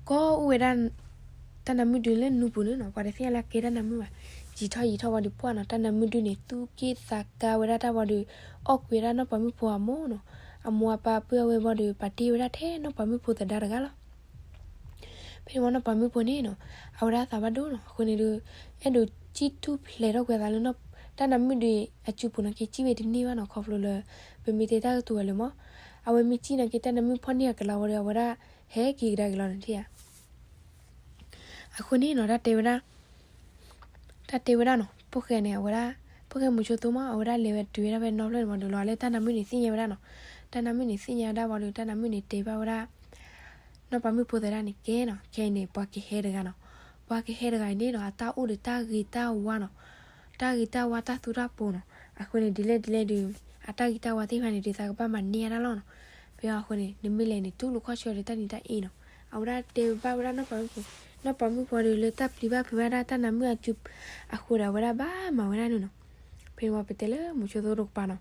ကအိၣ်ဝဲဒၣ် တၢ်နါမုၣ်ဒုလၢနူပူၤန့ၣ်နီၤ ပှၤတသ့ၣ်ညါလၢအကဲတၢ်နါမုၣ်ဘၣ်. ယံာ်ထီၣ်ယံာ်ထီၣ်ဝံၤဒီးပှၢ်နီၤ တၢ်နါမုၣ်ဒုန့ၣ် သူၣ်က့ၣ်သးကါဝဲဒၣ်တၢ်ဝံၤဒီး အီၣ်ကွံာ်ဝဲဒၣ်နီၢ်ပၤမုၣ်ဖိအမိၢ်နီၤ အမိၢ်အပၢ်ပုၢ်အဝဲၢ်ဝံၤဒီး ပာ်တ့ၢ်ဝဲဒၣ်ထဲနီၢ်ပၤမုၣ်ဖိသဒါတဂၤလီၤ. ဖဲန့ၣ်ဝံၤနီၢ်ပၤမုၣ်ဖိန့ၣ်နီၤ အဝဲဒၣ်သးဘၣ်ဒိနီၤ အဃိန့ၣ်ဒီး အဲၣ်ဒိးစံၣ်တူၢ်ဖျဲးထီၣ်ကွံာ်သးလၢ တၢ်နါမုၣ်ဒုအစုပူၤနာ်က့ စံၣ်ဝဲတန့ၢ်ဘၣ်နီၤ ခီဖျိလၢ ပမ့ၢ်တဲတၢ်ကတိၤဝဲလၢမး အဝဲမ့ၢ်စံၣ်နာ်က့ တၢ်နါမုၣ်ဖီၣ်န့ၢ်အကလၤဝံၤဒီး အဝဲဒၣ်ဟဲက့ၤကဒါက့ၤလီၤန့ၣ်ဧါ. အဃိန့ၣ်နီၤ တၢ်တဲဝဲဒၣ် တၢ်တဲဝဲဒၣ်နီၤ ဖိၣ်ဃဲန့ၣ် အဝဲဒၣ် ဖိၣ်ဃဲမုဆိသိမး အဝဲဒၣ်လဲၤဝဲတုၤဝဲဒၣ်ဖဲနီဖျၢၣ်န့ၣ်မးဒီး လီၤလၢတၢ်နါမုၣ်န့ၣ်သ့ၣ်ညါဝဲဒၣ်နီၤ. တၢ်နါမုၣ်န့ၣ်သ့ၣ်ညါဝဲဒၣ်ဝံၤဒီး တၢ်နါမုၣ်န့ၣ်တဲဘၣ်ဝဲဒၣ် နီၢ်ပၤမုၣ်ဖိသဒါန့ၣ် ကဲနီၤ ခဲအံၤန့ၣ် ပှၤကဟဲတဂၤနီၤ. ပှၤကဟဲတဂၤအံၤန့ၣ်နီၤ အတၢ်အိၣ်ဒီးတၢ်ဂ့ၤတၢ်ဝါနီၤ. တၢ်ဂ့ၤတၢ်ဝါတၢ်သူတၢ်ပိၤနီၤ. အဃိန့ၣ် ဒ်လဲၣ်ဒ်လဲၣ်ဒီး အတၢ်ဂ့ၤတၢ်ဝါသ့ၣ်တဖၣ်န့ၣ်ဒီး သးကဘၣ်မၤန့ၢ်အါဒၣ်လီၤနီၤ. ဖဲအဃိန့ၣ် နမ့ၢ်လဲၤန့ၣ် တူၢ်လိာ်ခီၣ်ဆၢဒီးတၢ်နံၤတၢ်အ့နီၤ. အဝဲဒၣ်တဲဘၣ်ဝဲဒၣ်နီၢ်ပၤမုၣ်ဖိ, နီၢ်ပၤမုၣ်ဖိဒီးလၢတၢ်ပျံၤဘၣ်ဖုးဘၣ်ဒၣ်တၢ်နါမုၣ်အစု အဃိဒီးအဝဲဒၣ်ဘၣ်မၤဝဲဒၣ်န့ၣ်နီၤ. ဖဲန့ၣ်ဝံၤပတဲလၢမုဆိသိတကပၤနီၤ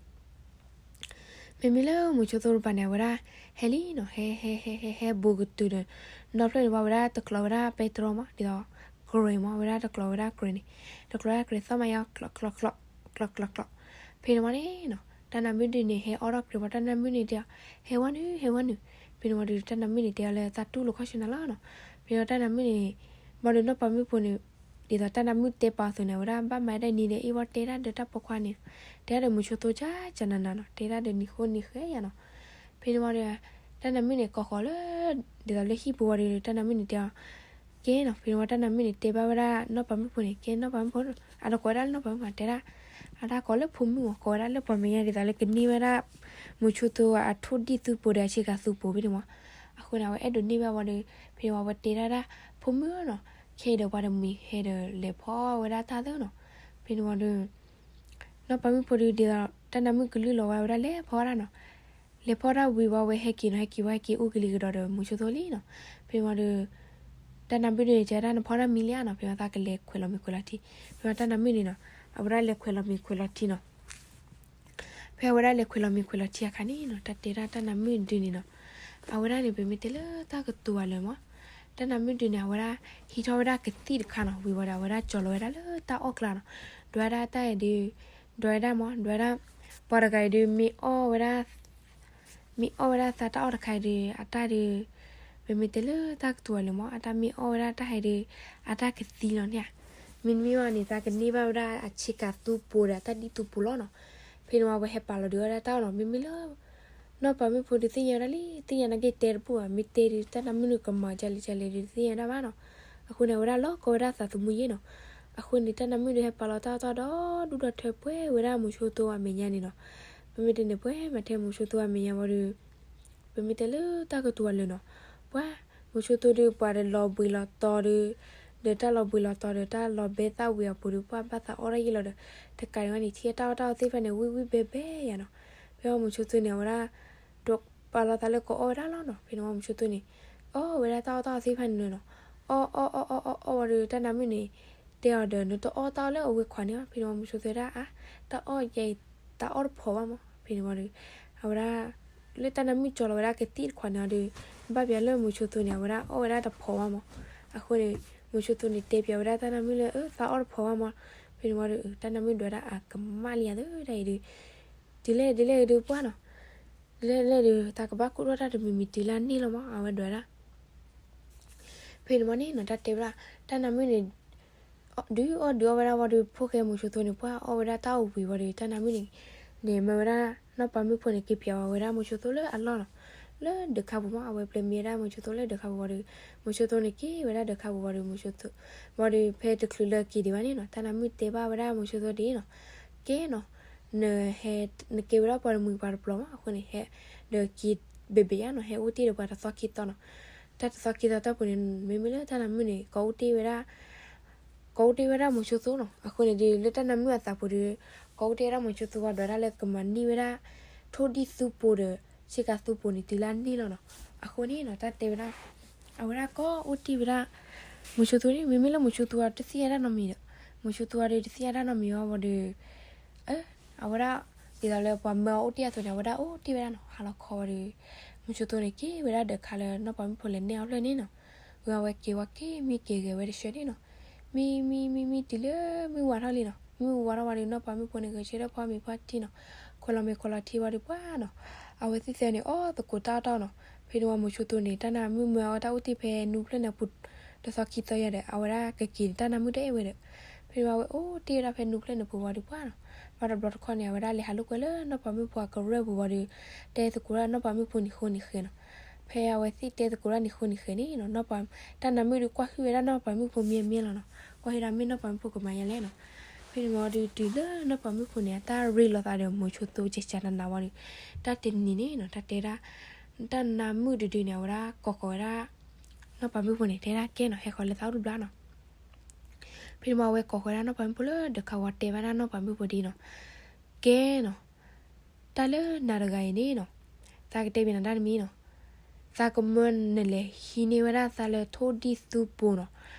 မ့မ့ၢ်လၢမုဆိသိတကပၤန့ၣ် အဝဲဒၣ်ဟဲလံနီၤ, ဟဲ ဟဲ ဟဲ ဟဲ ဟဲဘူးကတုၤဒီး နီဖျၢၣ်န့ၣ် ဝဲဒၣ်တကျိးဝဲဒၣ်ပဲတြီမး ဒ်သိး ကြဲးမး အဝဲဒၣ်တကျိးဝဲဒၣ်ကြဲးန့ၣ်, တကျိးဝဲဒၣ်ကြဲး သီၣ်မးယါ ကျီး ကျီး ကျီး ကျီး ကျီး ကျီး. ဖဲန့ၣ်ဝံၤန့ၣ်နီၤ တၢ်နါမုၣ်ဒုန့ၣ် ဟဲအီၣ်ထီၣ်ကြဲးမး တၢ်နါမုၣ်န့ၣ်တဲအီၤ ဟဲဝဲနုာ် ဟဲဝဲနုာ်. ဖဲန့ၣ်ဝံၤဒီး တၢ်နါမုၣ်န့ၣ်တဲအီၤလၢသးတူၢ်လိာ်ခီၣ်ဆၢနၤလီၤနီၤ. ဖဲန့ၣ်တၢ်နါမုၣ်န့ၣ် ဘၣ်ဒီးနီၢ်ပၤမုၣ်ဖိန့ၣ် ဒ်သိးတၢ်နါမုၣ်တဲပာ်အသိးန့ၣ် အဝဲဒၣ်ဘၣ်မၤဒၣ်နံၤဒီးအ့ၣ်ဝဲတဲဒၣ်ဒီးတၢ်ပိာ်ခွါန့ၣ်, တဲဒၣ်ဒီးမုဆိသိကၢကၢနးနးနီၤ, တဲဒၣ်ဒီးနံၤဃိနံၤဃဲယါနီၤ. ဖဲန့ၣ်ဝံၤဒီး တၢ်နါမုၣ်န့ၣ်ကိးဃီၤလၢ ဒ်သိးလၢဟံၣ်ပူၤဝံၤဒီး တၢ်နါမုၣ်န့ၣ်တဲအီၤ ကဲနီၤ. ဖဲန့ၣ်ဝံၤတၢ်နါမုၣ်န့ၣ်တဲဘၣ်ဝဲဒၣ်နီၢ်ပၤမုၣ်ဖိန့ၣ် ကဲနီၢ်ပၤမုၣ်ဖိ, အတကိးဝဲဒၣ်လၢနီၢ်ပၤမုၣ်မး တဲဒၣ် အတၢ်ကိးလၢဖိမုၣ်မး ကိးဝဲဒၣ်လၢပှၤမဲာ်ညါဒ်သိးလၢကန့ၢ်ဝဲဒၣ် မုဆိသိအထိၣ်ဒံၣ်သူပိၤဒီးအဆ့ကၤသူပိၤဖဲန့ၣ်မး. အဃိန့ၣ် အဝဲအဲၣ်ဒိးန့ၢ်ဘၣ်ဝံၤဒီး ဖဲန့ၣ်ဝံၤဝဲတဲဒၣ်ဒၣ် ဖိမုၣ်ဧၢနီၤ, ခဲအံၤဒီးပှၤတမှံၤဟဲဒီးလဲၤဖီဝဲဒၣ်တၢ်သၢနီၤ. ဖဲန့ၣ်ဝံၤဒီး နီၢ်ပၤမုၣ်ဖိဒီးဒ်သိး တၢ်နါမုၣ်ကလုၢ်လီၤဝဲ အဝဲဒၣ်လဲၤဖီဝဲဒၣ်နီၤ. လဲၤဖီၣ်တၢ်ဝံၤဝံၤဝဲဟဲက့ၤနီၤ, ဟဲက့ၤဝဲဟဲက့ၤအိၣ်ကလံၤကဒီးဒီး မိၤဆိသိလံနီၤ. ဖဲန့ၣ်ဝံၤဒီး တၢ်နါမုၣ်ဒုန့ၣ် ကဲဒၣ်နဖီၣ်တၢ်မံလံဧါနီၤ, ဖဲန့ၣ်ဝံၤသးကလဲၤခွဲးလီၤမ့ၤခွဲးလီၤထံ, ဖဲန့ၣ်ဝံၤတၢ်နါမုၣ်န့ၣ်နီၤ အဝဲဒၣ်လဲၤခွဲးလီၤမ့ၤခွဲးလီၤထံနီၤ. ဖဲအဝဲဒၣ်လဲၤခွဲးလီၤမ့ၤခွဲးလီၤထံအခါန့ၣ်နီၤ တၢ်တဲဒၣ်တၢ်နါမုၣ်ဒုန့ၣ်နီၤ, အဝဲဒၣ်န့ၣ် ပမ့ၢ်တဲလၢတၢ်ကတိၤအလၢာ်မး, တၢ်နါမုၣ်ဒုန့ၣ် အဝဲဒၣ်ဟံးထီၣ်ဝဲဒၣ်ကသံၣ်တခါနီၤ, ဝံၤဝံၤဒီး အဝဲဒၣ်ကၠီၤလီၤဝဲဒၣ်လၢတၢ်အီၣ်ကျါနီၤ, ဒွးဝဲဒၣ်တၢ်အံၤဒုး, ဒွးဝဲဒၣ်မး, ဒွးဝဲဒၣ်, ပှၤတဂၤအံၤဒုး မ့ၢ်အီၣ်ဝဲဒၣ် မ့ၢ်အီၣ်ဝဲဒၣ်သးတၢ်အီၣ်တခါအံၤဒီး အတၢ်ဒီး, ပမ့ၢ်တဲလၢတၢ်ကတိၤအလၢာ်မး, အတၢ်မ့ၢ်အီၣ်ဝဲဒၣ်တၢ်ဟဲဒီး အတၢ်ကသံလီၤန့ၣ်ဧါ. မ့တမ့ၢ်ဘၣ်န့ၣ် သးကန့ၢ်ဘၣ်ဝဲဒၣ်အဆ့ကၤသူပူၤဒီး အတၢ်ဒ်သူပူၤလီၤနီၤ. ဖဲန့ၣ်ဝံၤ အဝဲဟဲပာ်လီၤဒုးဝဲဒၣ်တၢ်အီၣ်နီၤ, မ့မ့ၢ်လၢ နီၢ်ပၤမုၣ်ဖိဒုးသ့ၣ်ညါဝဲဒၣ်လံ, သ့ၣ်ညါနာ်က့တဲတဘူၣ်ဘၣ်, မ့ၢ်တဲဒုး တၢ်နါမုၣ်န့ၣ်ကမၤကလဲၤကလဲၤဒုးသ့ၣ်ညါဒၣ်ဘၣ်နီၤ. အဃိန့ၣ် အဝဲဒၣ်လီၤကီဝဲဒၣ်သးသမူယဲၢ်နီၤ. အဃိန့ၣ် တၢ်နါမုၣ်ဒုးဟဲပာ်လီၤတၢ်အီၣ်တၢ်ဒီဒူၣ်ဒီထၢပှဲၤဝဲဒၣ်မိၤဆိသိအမဲာ်ညါန့ၣ်နီၤ. ပမ့ၢ်တဲန့ၣ် ပှဲၤမၤထဲမိၤဆိသိအမဲာ်ညါဝံၤဒီး ပမ့ၢ်တဲလၢတၢ်ကတိၤအလၢာ်နီၤ, ပှၤ မိၤဆိသိဒီး ပှၤဒီးလီၤဘှံးလီၤတီၤဒီး, ဒီးတၢ်လီၤဘှံးလီၤတီၤဒီး တၢ်လီၤဘဲသၣ်ဝံၤအပူၤဒီး ပှၤဘၣ်သးအီၣ်တၢ်ယံာ်လီၤဒီး တကးဒံးဘၣ်န့ၣ် ထံၣ်တၢ်အီၣ်တၢ်အီသ့ၣ်တဖၣ်န့ၣ် ဝံၣ်ဝံၣ်ဘဲဘဲယၤနီၤ. ဖဲဝံၤမိၤဆိသိန့ၣ် အဝဲဒၣ် ဒိးပာ်လီၤသးလၢကအီၣ်ဝဲဒၣ်လီၤနီၤ. ဖဲန့ၣ်ဝံၤမိၤဆိသိန့ၣ် အီၣ်ဝဲဒၣ်တၢ်အီၣ်တၢ်အီသ့ၣ်တဖၣ်န့ၣ်နီၤ, အီၣ်အီၣ်အီၣ်အီၣ်အီၣ်အီၣ်ဝံၤဒီး တၢ်နါမုၣ်န့ၣ် တဲအီၤဒီး နတအီၣ်တၢ်အီၣ်လၢအဝဲခွးန့ၣ်ဘၣ်. ဖဲန့ၣ်ဝံၤမိၤဆိသိဝဲဒၣ် အါ တၢ်အီၣ်ယဲအံၤ သးအီၣ်တဖိးဘၣ်မး. ဖဲန့ၣ်ဝံၤဒီး အဝဲဒၣ် လၢတၢ်နါမုၣ်ကၠီၤလီၤဝဲဒၣ်ကသံၣ်တခွးန့ၣ်ဒီး ဘၣ်ပျးလၢမိၤဆိသိန့ၣ် အဝဲဒၣ်အီၣ်ဝဲဒၣ်တဖိးဘၣ်မး. အဃိန့ၣ် မိၤဆိသိန့ၣ် တဲပျးဝဲဒၣ်တၢ်နါမုၣ်လၢ အၢ သးအီၣ်တဖိးဘၣ်မး. ဖဲန့ၣ်ဝံၤဒီး တၢ်နါမုၣ်ဒွးဒၣ်အကမၣ်လံယၤသၢဒၣ်အံၤဒီး တုၤလဲၣ်ဒ်လဲၣ်ဒုးပှၢ်နီၤ, တုၤလဲၣ်ဒ်လဲၣ်ဒုး သးကဘၣ်ကူၣ်ထီၣ်တၢ်တမံၤမံၤတုၤလၢန့ၣ်လီၤမး အဝဲဒွးဒၣ် ဖဲန့ၣ်မးန့ၣ်နီၤ တၢ်တဲဝဲဒၣ် တၢ်နါမုၣ်န့ၣ် ဒုးအီၣ်ဒုးအီၣ်ဝဲဒၣ်ဝံၤဒီး ဖိၣ်ဃဲမိၤဆိသိန့ၣ် ပှၢ်အီၣ်ဝဲဒၣ်တၢ်အိၣ်ဝံၤဝံၤဒီး တၢ်နါမုၣ်န့ၣ် န့ၣ်မၢဝဲဒၣ် နီၢ်ပၤမုၣ်ဖိန့ၣ် က့ၤပျးဝဲဒၣ်မိၤဆိသိလၢအလီၢ်နီၤ, လၢဒၢးခါပူၤမး အဝဲပျဲမံဝဲဒၣ်မိၤဆိသိလၢဒၢးခါပူၤဝံၤဒီး မိၤဆိသိန့ၣ်က့ၤဝဲဒၣ်ဒၢးခါပူၤဝံၤဒီး မိၤဆိသိ ဝံၤဒီး ဖဲတချုးလၢက့ၤဒံးဘၣ်န့ၣ်နီၤ တၢ်နါမုၣ်တဲဘၣ်ဝဲဒၣ်မိၤဆိသိဒ်အံၤနီၤ, ကဲနီၤ နဟဲ နကဲဝဲဒၣ်ပှၤတမှံၤပှၤတပျီၤမး အဃိန့ၣ် ဟဲ ဒီးက့ၤဘ့ၣ်ဘ့ၣ်ယါနီၤ ဟဲအိၣ်တ့ၢ်ဒီးပှၤတသီခံသီနီၤ, တၢ်တသီခံသီတၢ်ပူၤန့ၣ် မ့မ့ၢ်လၢတၢ်နါမုၣ်န့ၣ် ကိးအိၣ်တ့ၢ်ဝဲဒၣ် ကိးအိၣ်တ့ၢ်ဝဲဒၣ်မိၤဆိသိနီၤ, အဃိန့ၣ်ဒီး လၢတၢ်နါမုၣ်အသးပူၤဒီး ကိးအိၣ်တ့ၢ်ဝဲဒၣ်မိၤဆိသိဝံၤဒီးဒၣ်လၢကမၤန့ၢ်ဝဲဒၣ် ထိၣ်ဒံၣ်သူပူၤဒီး ဆ့ကၤသူပူၤန့ၣ် တုၤလၢန့ၣ်လီၤနီၤ, အဃိန့ၣ်နီၤ တၢ်တဲဝဲဒၣ် အဝဲဒၣ်ကိးအိၣ်တ့ၢ်ဝဲဒၣ် မိၤဆိသိန့ၣ် မ့မ့ၢ်လၢမိၤဆိသိအီၤတသ့ၣ်ညါတၢ်နီတမံၤဒီး မိၤဆိသိအီၤဒီးတသ့ၣ်ညါတၢ်နီတမံၤအီၤဝံၤဒီး အဝဲဒၣ် ဒ်သိးလၢပှၤမၢအီၤအိၣ်တ့ၢ်အသိးန့ၣ် အဝဲဒၣ်အိၣ်တ့ၢ်ဝဲဒၣ်နီၤ ဟါလီၤခီဝံၤဒီး မိၤဆိသိန့ၣ်က့ၤဝဲဒၣ်ဒၢးခါလၢနီၢ်ပၤမုၣ်ဖိလဲၤနဲၣ်အီၤဖျၢၣ်န့ၣ်နီၤ, ဝံၤအဝဲက့ၤဝဲက့ၤမံက့ၤဂဲၤဝဲတဆၢန့ၣ်နီၤ, မံမံမံမံတုၤလၢမုၢ်ဝါထီၣ်လံနီၤ, မုၢ်ဝါထီၣ်ဝံၤဒီးနီၢ်ပၤမုၣ်ဖိန့ၣ် ဂဲၤဆၢထၢၣ်ဖီမ့ၤဖီထံနီၤ, ခွဲးလီၤမ့ၤခွဲးလီၤထံဝံၤဒီးပှၢ်နီၤ, အဝဲသ့ၣ်သၢန့ၣ် အီၣ်သကိးတၢ်အီၣ်တၢ်အီနီၤ, ဖဲန့ၣ်ဝံၤမိၤဆိသိန့ၣ် တၢ်နါမုၣ်မၢအီၤတၢ်အိၣ်တ့ၢ်ဖဲနူဖျၢၣ်န့ၣ်ပူၤ တသီခံသီယါဒီး အဝဲဒၣ်ကက့ၤန့ၣ် တၢ်နါမုၣ်တအဲၣ်ဝဲဒီး ဖဲန့ၣ်ဝံၤအဝဲအိၣ်တ့ၢ်ဝဲဒၣ်ဖဲနူဖျၢၣ်န့ၣ်ပူၤဝံၤဒီးပှၢ်နီၤ, ဘၣ်တဘျီတခီန့ၣ် အဝဲဒၣ်လဲၤဟးလိာ်ကွဲလၢနီၢ်ပၤမုၣ်ဖိအကရၢၢ်ပူၤဝံၤဒီး တဲသကိးဒၣ်နီၢ်ပၤမုၣ်ဖိန့ၣ်ဃိန့ၣ်ဃဲနီၤ, ဖဲအဝဲသ့ၣ်တဲသကိးဒၣ်န့ၣ်ဃိန့ၣ်ဃဲန့ၣ်နီၤ နီၢ်ပၤ တၢ်နါမုၣ်ဒီးကွၢ်ဟုၣ်ဝဲဒၣ်နီၢ်ပၤမုၣ်ဖိမံမံလီၤနီၤ, ကွၢ်ဟုၣ်ဒၣ်မ့ၢ်နီၢ်ပၤမုၣ်ဖိကမၤယါလဲၣ်နီၤ, ဖဲန့ၣ်ဝံၤဒီးတုၤလၢနီၢ်ပၤမုၣ်ဖိန့ၣ် အတၢ်ရ့လိာ်သးဒီးမိၤဆိသိကကနနဝံၤဒီး တၢ်တနံၤန့ၣ်နီၤ တၢ်တဲဒၣ် တၢ်နါမုၣ်တဒုန့ၣ် အဝဲဒၣ်ကိးဃီၤဝဲဒၣ် နီၢ်ပၤမုၣ်ဖိန့ၣ် တဲဒၣ်ကဲနီၤ ဟဲဃီၤလၢသးအိၣ်တဘျီနီၤ, ဖဲန့ၣ်ဝံၤအဝဲကိးဃီၤဝဲဒၣ်နီၢ်ပၤမုၣ်ဖိလၢဒၢးခါဝံၤတဲဘၣ်ဒၣ်နီၢ်ပၤမုၣ်ဖိဒ်နီၤ, ကဲနီၤ တၢ်လၢနၤတဂၤအံၤန့ၣ်နီၤ, သးကတဲဘၣ်နၤတၢ်တမံၤနီၤ, သးကမၢနလဲၤဟံးန့ၢ်ဝဲဒၣ်သးလၢထိၣ်ဒံၣ်သူပူၤနီၤ,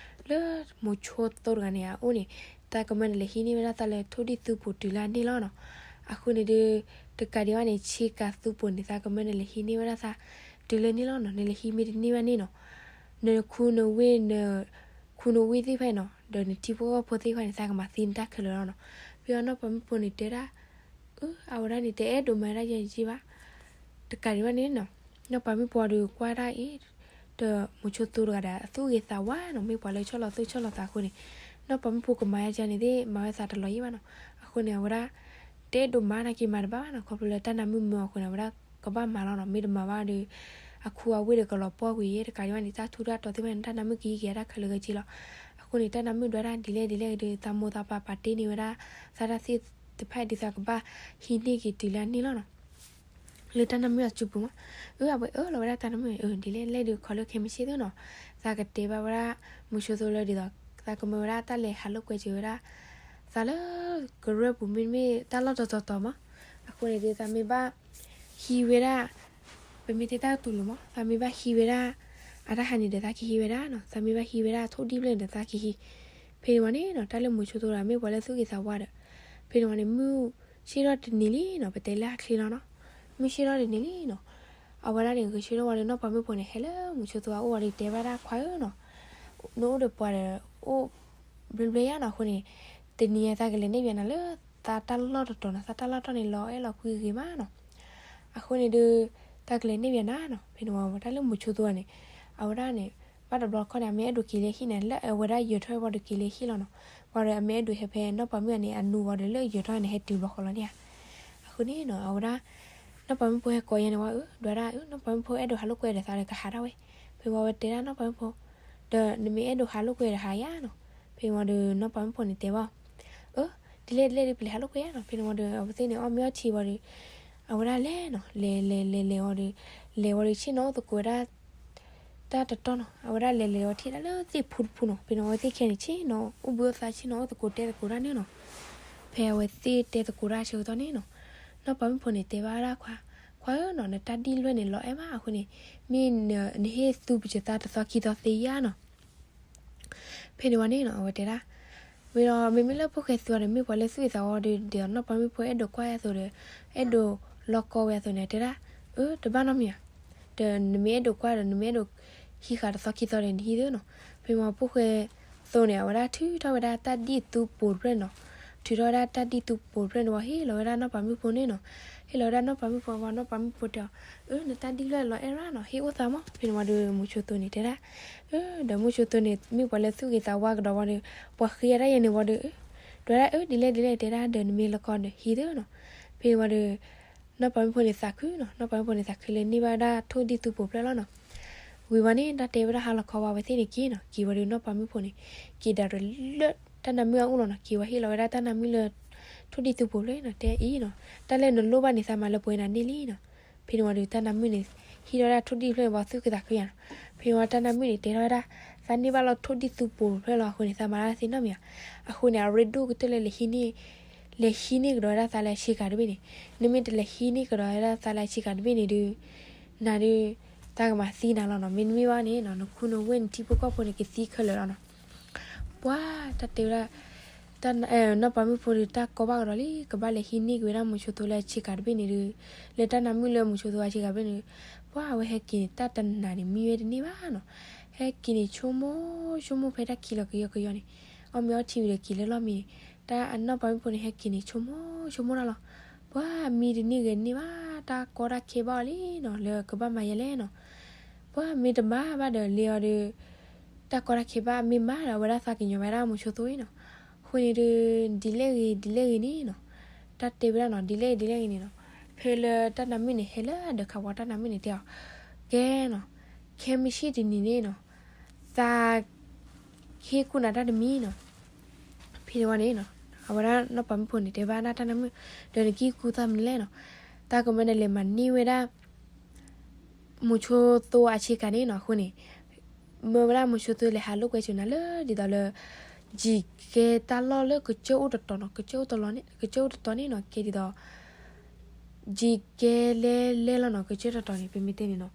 လၢမိၤဆိသိတဂၤန့ၣ်အအိၣ်န့ၣ်, သးကမၢနလဲၤဟံးန့ၢ်ဝဲဒၣ်သးလၢထိၣ်ဒံၣ်သူပူၤတုၤလၢအန့ၣ်လီၤနီၤ, အဃိန့ၣ်ဒီး တကးဒံးဘၣ်န့ၣ် ဆ့ကၤသူပူၤန့ၣ် သးကမၢနလဲၤဟံးန့ၢ်ဝဲဒၣ်သး တုၤလၢန့ၣ်လီၤနီၤ, နလဲၤဟံးမ့ၢ်တန့ၢ်ဘၣ်န့ၣ်နီၤ နခူနဝ့ၢ် နခူနဝ့ၢ်သ့ၣ်တဖၣ်နီၤ ဒီးနထံဖိကီၢ်ဖိသ့ၣ်တဖၣ်န့ၣ် သးကမၤသံနတၢ်ခဲလၢာ်လီၤနီၤ, ဖဲအီၤနီၢ်ပၤမုၣ်ဖိန့ၣ်တဲဒၣ် အၢ အဝဲဒၣ်န့ၣ် တအဲၣ်ဒိးမၤဒၣ်ယဲယဲဘၣ်, တကးဒံးဘၣ်န့ၣ်နီၤ, နီၢ်ပၤမုၣ်ဖိဒီးကွၢ်ဒၣ်အံၤ ဒီးမိၤဆိသိတဂၤဒီး အသူၣ်ဂ့ၤသးဝါနီၤ, မ့ၢ်ပှၤလၢဆီၣ်လီၤသူၣ်ဆီၣ်လီၤသးအဃိန့ၣ်, နီၢ်ပၤမုၣ်ဖိကမၤယါန့ၣ်သ့ၣ် မၤဝဲသးတလီၤယံၣ်ဘၣ်နီၤ, အဃိန့ၣ် အဝဲဒၣ် တအဲၣ်ဒိးမၤနာ်က့မၤတဘၣ်ဘၣ်နီၤ, ခီဖျိလၢတၢ်နါမုၣ်မၢအီၤအဃိန့ၣ် အဝဲဒၣ်ကဘၣ်မၤလီၤနီၤ, မ့ၢ်တမၤဘၣ်ဒီး အခူအဝ့ၢ်ဒီးကလီၤပှီၢ်ကွံာ်ယဲ, တကးဒံးဘၣ်န့ၣ် တၢ်ထူးတၢ်တီၤသ့ၣ်တဖၣ်န့ၣ် တၢ်နါမုၣ်ကဟံးက့ၤအတၢ်ခဲလၢာ်ဂဲၤက့လီၤ, အဃိန့ၣ် တၢ်နါမုၣ်ဒွဲဒၣ်ဒ်လဲၣ်ဒ်လဲၣ်ဒီး သးမိၢ်သးပၢ်ပာ်တ့ၢ်န့ၢ်ဝဲဒၣ် သးတၢ်သ့ၣ်တဖၣ်ဒ်သးကဘၣ်ဟံးန့ၢ်က့ၤတုၤလၢအန့ၣ်လီၤနီၤ လၢတၢ်နါမုၣ်အစုပူၤမး, အၢ အဝဲအၢၣ်လီၤဝဲဒၣ်တၢ်နါမုၣ်န့ၣ် အၢ ဒ်လဲၣ်လဲၣ်ဒီး ခီလၢခဲမုၢ်ဆ့ၣ်သ့နီၤ, သးကတဲဘၣ်ဝဲဒၣ် မိၤဆိသိလၢဒ်သိး သးကမၢဝဲဒၣ်တၢ်လဲၤဟးလိာ်ကွဲစၢၤဝဲဒၣ် သးလၢကရၢၢ်ပူၤမ့တမ့ၢ်တၢ်လီၢ်တတီၤတီၤမး, အဃိန့ၣ်ဒီး သးမ့ၢ်ဘၣ်ဟံးဝဲဒၣ် ပမ့ၢ်တဲတၢ်တူၢ်လိာ်မး သးမ့ၢ်ဘၣ်ဟံးဝဲဒၣ် အတၢ်ဟးန့ၣ်ဒီးသးကဟံးဝဲဒၣ်နီၤ, သးမ့ၢ်ဘၣ်ဟံးဝဲဒၣ်ထိၣ်ဒံၣ်ဖျၢၣ်န့ၣ်ဒီးသးကဟံး. ဖဲန့ၣ်ဝံၤန့ၣ်နီၤ တၢ်လၢမိၤဆိသိဒီးမ့ၢ်ပှၤလၢသူၣ်ဂ့ၤသးဝါဒီး ဖဲန့ၣ်ဝံၤန့ၣ် မုၢ်ဆ့ၣ်ထီၣ်တနံၤလံနီၤ, ပတဲလၢအချ့လီၤနီၤ, မုၢ်ဆ့ၣ်ထီၣ်တနံၤလံနီၤ, အဝဲဒၣ်န့ၣ် ဂဲၤဆၢထၢၣ်ဝံၤဒီး နီၢ်ပၤမုၣ်ဖိန့ၣ် ဟဲလၢမိၤဆိသိအအိၣ်ဝံၤဒီး တဲဘၣ်ဒၣ်ခွါဧၢနီၤ, နအိၣ်ဒီးပှၤဒီး အိၣ်ဘျဲဘျဲယါနီၤ, အဃိန့ၣ် တနံၤအံၤသးကလဲၤန့ၢ်ဘၣ်နၤလၢ သးတၢ်လီၢ်တတီၤနီၤ, သးတၢ်လီၢ်တတီၤန့ၣ် လီၤအဲၣ်လီၤကွံဂ့ၤမးနီၤ, အဃိန့ၣ်ဒီး သးကလဲၤန့ၢ်ဘၣ်နၤနီၤ. ဖဲန့ၣ်ဝံၤတၢ်လၢမိၤဆိသိန့ၣ် အဝဲဒၣ်န့ၣ် ဘၣ်တဘျီတခီၣ်န့ၣ် အမ့ၢ်အဲၣ်ဒိးက့ၤလၢဟံၣ်န့ၣ် လၢအဝဲဒၣ်ယၢၤထီၣ်ဝံၤဒီးက့ၤလၢဟံၣ်လီၤနီၤ, ဝံၤဒီးအမ့ၢ်အဲၣ်ဒိးဟဲဖဲနီၢ်ပၤမုၣ်အန့ၣ် အနူဝံၤဒီးလၢယၢၤထီၣ်န့ၣ် ဟဲတုၤဘျီဃီလီၤန့ၣ်ဧါ. အဃိန့ၣ်နီၤ အဝဲဒၣ် နီၢ်ပၤမုၣ်ဖိဟဲကိးယဲန့ၣ်ဝံၤ အၢ ဒွးဒၣ်ဧၢ နီၢ်ပၤမုၣ်ဖိအဲၣ်ဒိးဟးလိာ်ကွဲဒီးသးဒီးကဟးဒၣ်ဝဲ, ဖဲဝံၤဝဲတဲဒၣ်နီၢ်ပၤမုၣ်ဖိ ဒီးနမ့ၢ်အဲၣ်ဒိးဟးလိာ်ကွဲဒီးဟးယါနီၤ. ဖဲန့ၣ်ဝံၤဒီးနီၢ်ပၤမုၣ်ဖိန့ၣ်တဲဘၣ် အၢ ဒ်လဲၣ်ဒ်လဲၣ်ဒီးပလဲၤဟးလိာ်ကွဲယါနီၤ. ဖဲန့ၣ်ဝံၤဒီး အဝဲသ့ၣ်န့ၣ် အီၣ်မ့ၤအီထံဝံၤဒီး အဝဲဒၣ်လဲၤနီၤ, လဲၤလဲၤလဲၤလဲၤဝံၤဒီး လဲၤဝံၤဒီးဆ့ၣ်နီၤအိၣ်သကိးဝဲဒၣ် တၢ်တတီၢ်နီၤ, အဝဲဒၣ်လဲၤလဲၤဝံၤထံၣ်ဒၣ်လၢသ့ၣ်ဖူတဖူနီၤ. ဖဲန့ၣ်ဝံၤအဝဲသ့ၣ်ခဲန့ၣ် ဆ့ၣ်နီၤအိၣ်ဘှံးအိၣ်သါ ဆ့ၣ်နီၤအိၣ်သကိးတဲသကိးတၢ်န့ၣ်နီၤ. ဖဲအဝဲသ့ၣ်တဲသကိးတၢ်ဆၢကတီၢ်န့ၣ်နီၤ, နီၢ်ပၤမုၣ်ဖိန့ၣ်တဲဘၣ်ဒၣ်ခွါ, ခွါဧၢနီၤ နတၢ်ဒံၣ်လွဲၢ်န့ၣ် လီၤအဲၣ်မးအဃိန့ၣ် မ့ၢ်နဟ့ၣ်သူပစၢၤသးတသီခံသီသ့ယါနီၤ. ဖဲန့ၣ်ဝံၤန့ၣ်နီၤ အဝဲတဲဒၣ်, ဝံၤဒီးမ့မ့ၢ်လၢဖိၣ်ဃဲသူအီၤဒီး မ့ၢ်ပှၤလၢသူၣ်ဂ့ၤသးဝါဒီး ဒ်သိးနီၢ်ပၤမုၣ်ဖိအဲၣ်ဒိးကွၢ်အသိးဒီး အဲၣ်ဒိးလီၤကီဝဲအသိးန့ၣ် တဲဒၣ်, အၢ တဘၣ်နီတမံၤဧါ, ဒီးနမ့ၢ်အဲၣ်ဒိးကွၢ်ဒီး နမ့ၢ်အဲၣ်ဒိးဟံးဃာ်တသီခံသီဒီး နဟံးသ့နီၤ. ဖဲမ့ၢ်ဖိၣ်ဃဲသိန့ၣ် အဝဲဒၣ်ထုးထီၣ်ဝဲဒၣ်တၢ်ဒံၣ်သူပိၤတဖျၢၣ်နီၤ, ထုးထီၣ်ဝဲဒၣ်တၢ်ဒံၣ်သူပိၤတဖျၢၣ်န့ၣ်ဝံၤ ဟ့ၣ်လီၤဝဲဒၣ်နီၢ်ပၤမုၣ်ဖိန့ၣ်နီၤ. ဟ့ၣ်လီၤဝဲဒၣ်နီၢ်ပၤမုၣ်ဖိဝံၤ နီၢ်ပၤမုၣ်ဖိတဲအီၤ, အၢ နတၢ်ဒံၣ်လွဲၢ်လီၤအဲၣ်ရၣ်နီၤ, ဟ့ၣ်အိၣ်သးမး. ဖဲန့ၣ်ဝံၤဒီးမိၤဆိသိန့ၣ်တဲဒၣ်, အၢ ဒီးမိၤဆိသိန့ၣ် မ့ၢ်ပှၤလၢသူၣ်ဂ့ၤသးဝါကဒီးဝံၤဒီး ပှၤဃ့အတၢ်ယဲန့ၣ်ဝံၤဒီး အၢ ဒွးဒၣ်အၢ ဒ်လဲၣ်ဒ်လဲၣ်တဲဒၣ်ဒီး နမ့ၢ်လီၤကီဒီးဟံးသ့နီၤ. ဖဲန့ၣ်ဝံၤဒီး နီၢ်ပၤမုၣ်ဖိန့ၣ်သးခုနီၤ, နီၢ်ပၤမုၣ်ဖိန့ၣ်သးခုလၢန့ၢ်ဘၣ်ဝဲဒၣ်ထိၣ်ဒံၣ်သူပိၤဖျၢၣ်လီၤနီၤ. ဝံၤဝံၤန့ၣ် တၢ်တဲဝဲဒၣ်ဟါလီၤခီဝံၤ အဝဲသ့ၣ်န့ၣ်က့ၤနီၤ, က့ၤဝံၤဒီးနီၢ်ပၤမုၣ်ဖိန့ၣ် က့ၤဒၣ်ဒီးလၢတၢ်နါမုၣ်အအိၣ်လီၤနီၤ, က့ၤဝံၤဟ့ၣ်လီၤဝဲဒၣ်တၢ်နါမုၣ်လၢ ထိၣ်ဒံၣ်သူပိၤဖျၢၣ်နီၤ, တဲအံၤနီၤ, တၢ်လၢနလိၣ်ဘၣ်န့ၣ် သးမၤလၢပှဲၤနၤန့ၣ်လံနီၤ. ဖဲန့ၣ်ဝံၤဒီးတၢ်နါမုၣ်န့ၣ် ဟံးထီၣ်ဝဲဒၣ်ထိၣ်ဒံၣ်ဖျၢၣ်န့ၣ် ပှၤသူၣ်ခုသးခုယါနီၤ. ဖဲန့ၣ်ဝံၤတၢ်နါမုၣ်န့ၣ် တဲထီၣ်ဝဲဒၣ်, သးန့ၢ်ဘၣ်လီၤထိၣ်ဒံၣ်သူပိၤဖျၢၣ်လီၤအဃိန့ၣ် သးမၤတၢ်သ့နီတမံၤဧါ. အဃိန့ၣ် အရ့ဒိၣ်ကတၢၢ်လၢလဲၤဟံးန့ၢ်, လဲၤဟံးန့ၢ်ကဒီးဝဲဒၣ်သးလၢအဆ့ကၤတဘ့ၣ်န့ၣ်, နမ့ၢ်တလဲၤဟံးန့ၢ်ကဒီးဝဲဒၣ်သးလၢအဆ့ကၤတဘ့ၣ်န့ၣ်ဒီး နၤဒီး သးကမၤသံနၤလီၤနီၤ. မ့တမ့ၢ်ဘၣ်န့ၣ်နီၤ နခူနဝ့ၢ်နထံဖိကီၢ်ဖိန့ၣ် ကသံခဲလၢာ်လီၤနီၤ. ပှၤတၢ်တဲဝဲဒၣ် တၢ် နီၢ်ပၤမုၣ်ဖိဒီး တၢ်ကီဘၣ်ကဒီးလံ ကဘၣ်လဲၤဟံးန့ၢ်က့ၤဝဲဒၣ်မိၤဆိသိလၢအဆ့ကၤတဘ့ၣ်န့ၣ်ဒီး လၢတၢ်နါမုၣ်လၢမိၤဆိသိအဆ့ကၤတဘ့ၣ်န့ၣ်ဒီး ပှၤအဝဲဟဲက့ၤန့ၣ် တၢ်တနၤန့ၣ် မံဝဲတန့ၢ်ဘၣ်နီၤ. ဟဲက့ၤန့ၣ် ဆိကမိၣ်ဆိကမိၣ်ဖဲတၢ်ခံးလီၤကယီကယီန့ၣ် အီၣ်မ့ၤအီထံဝံၤဒီးက့ၤလၢလီၢ်မံန့ၣ် တၢ်အနီၢ်ပၤမုၣ်ဖိန့ၣ် ဟဲက့ၤန့ၣ် ဆိကမိၣ်ဆိကမိၣ်တၢ်လီၤ. ပှၤမံတန့ၢ်ဂ့ၤတန့ၢ်ဘၣ် တၢ်ကီတၢ်ခဲဘၣ်အီၤလံနီၤ လၢကဘၣ်မၤယဲလဲၣ်နီၤ. ပှၤမ့ၢ်တမၤဘၣ်ဒီးလံအီၤဒီး တၢ်ကီတၢ်ခဲဘၣ်မ့ၢ်မၤဒီး အဝဲဒၣ်သးကညီၤဝဲဒၣ်မိၤဆိသိအံၤနီၤ. အဃိန့ၣ်ဒီး ဒ်လဲၣ်ဂ့ၤ ဒ်လဲၣ်ဂ့ၤန့ၣ်နီၤ, တၢ်တဲဝဲဒၣ်နီၤ ဒ်လဲၣ်ဂ့ၤ ဒ်လဲၣ်ဂ့ၤန့ၣ်နီၤ, ဖဲလၢတၢ်နါမုၣ်န့ၣ် ဟဲလၢအဒၢးခးပှၤတၢ်နါမုၣ်န့ၣ်တဲအီၤ, ကဲနီၤ, ခဲမုၢ်ဆ့ၣ်တနံၤန့ၣ်နီၤ, သး ဟ့ၣ်ကူၣ်နၤတၢ်တမံၤနီၤ. ဖဲန့ၣ်ဝံၤန့ၣ်နီၤ အဝဲဒၣ်နီၢ်ပၤမုၣ်ဖိန့ၣ် တဲဘၣ်ဒၣ်တၢ်နါမုၣ်, ဒီးနကဟ့ၣ်ကူၣ်သးမနုၤလဲၣ်နီၤ, သးကမၢနလဲၤမၤန့ၢ်ဝဲဒၣ် မိၤဆိသိအဆ့ကၤန့ၣ်နီၤ. အဃိန့ၣ် မၢဝဲဒၣ်မိၤဆိသိလဲၤဟးလိာ်ကွဲဆိနၤလၢဒ်သိးလၢ ယံာ်ကဲတၢ်လီၢ်လၢကစၢၢ်အိၣ်တတီၤနီၤ, ကစၢၢ်အိၣ်တလီၤန့ၣ် ကစၢၢ်အိၣ်တတီၤန့ၣ်နီၤ ကဲဒ်သိး ယံာ်ကဲလဲလဲလီၤနီၤ ကစၢၢ်တတီၤန့ၣ် ပမ့ၢ်တဲန့ၣ်နီၤ,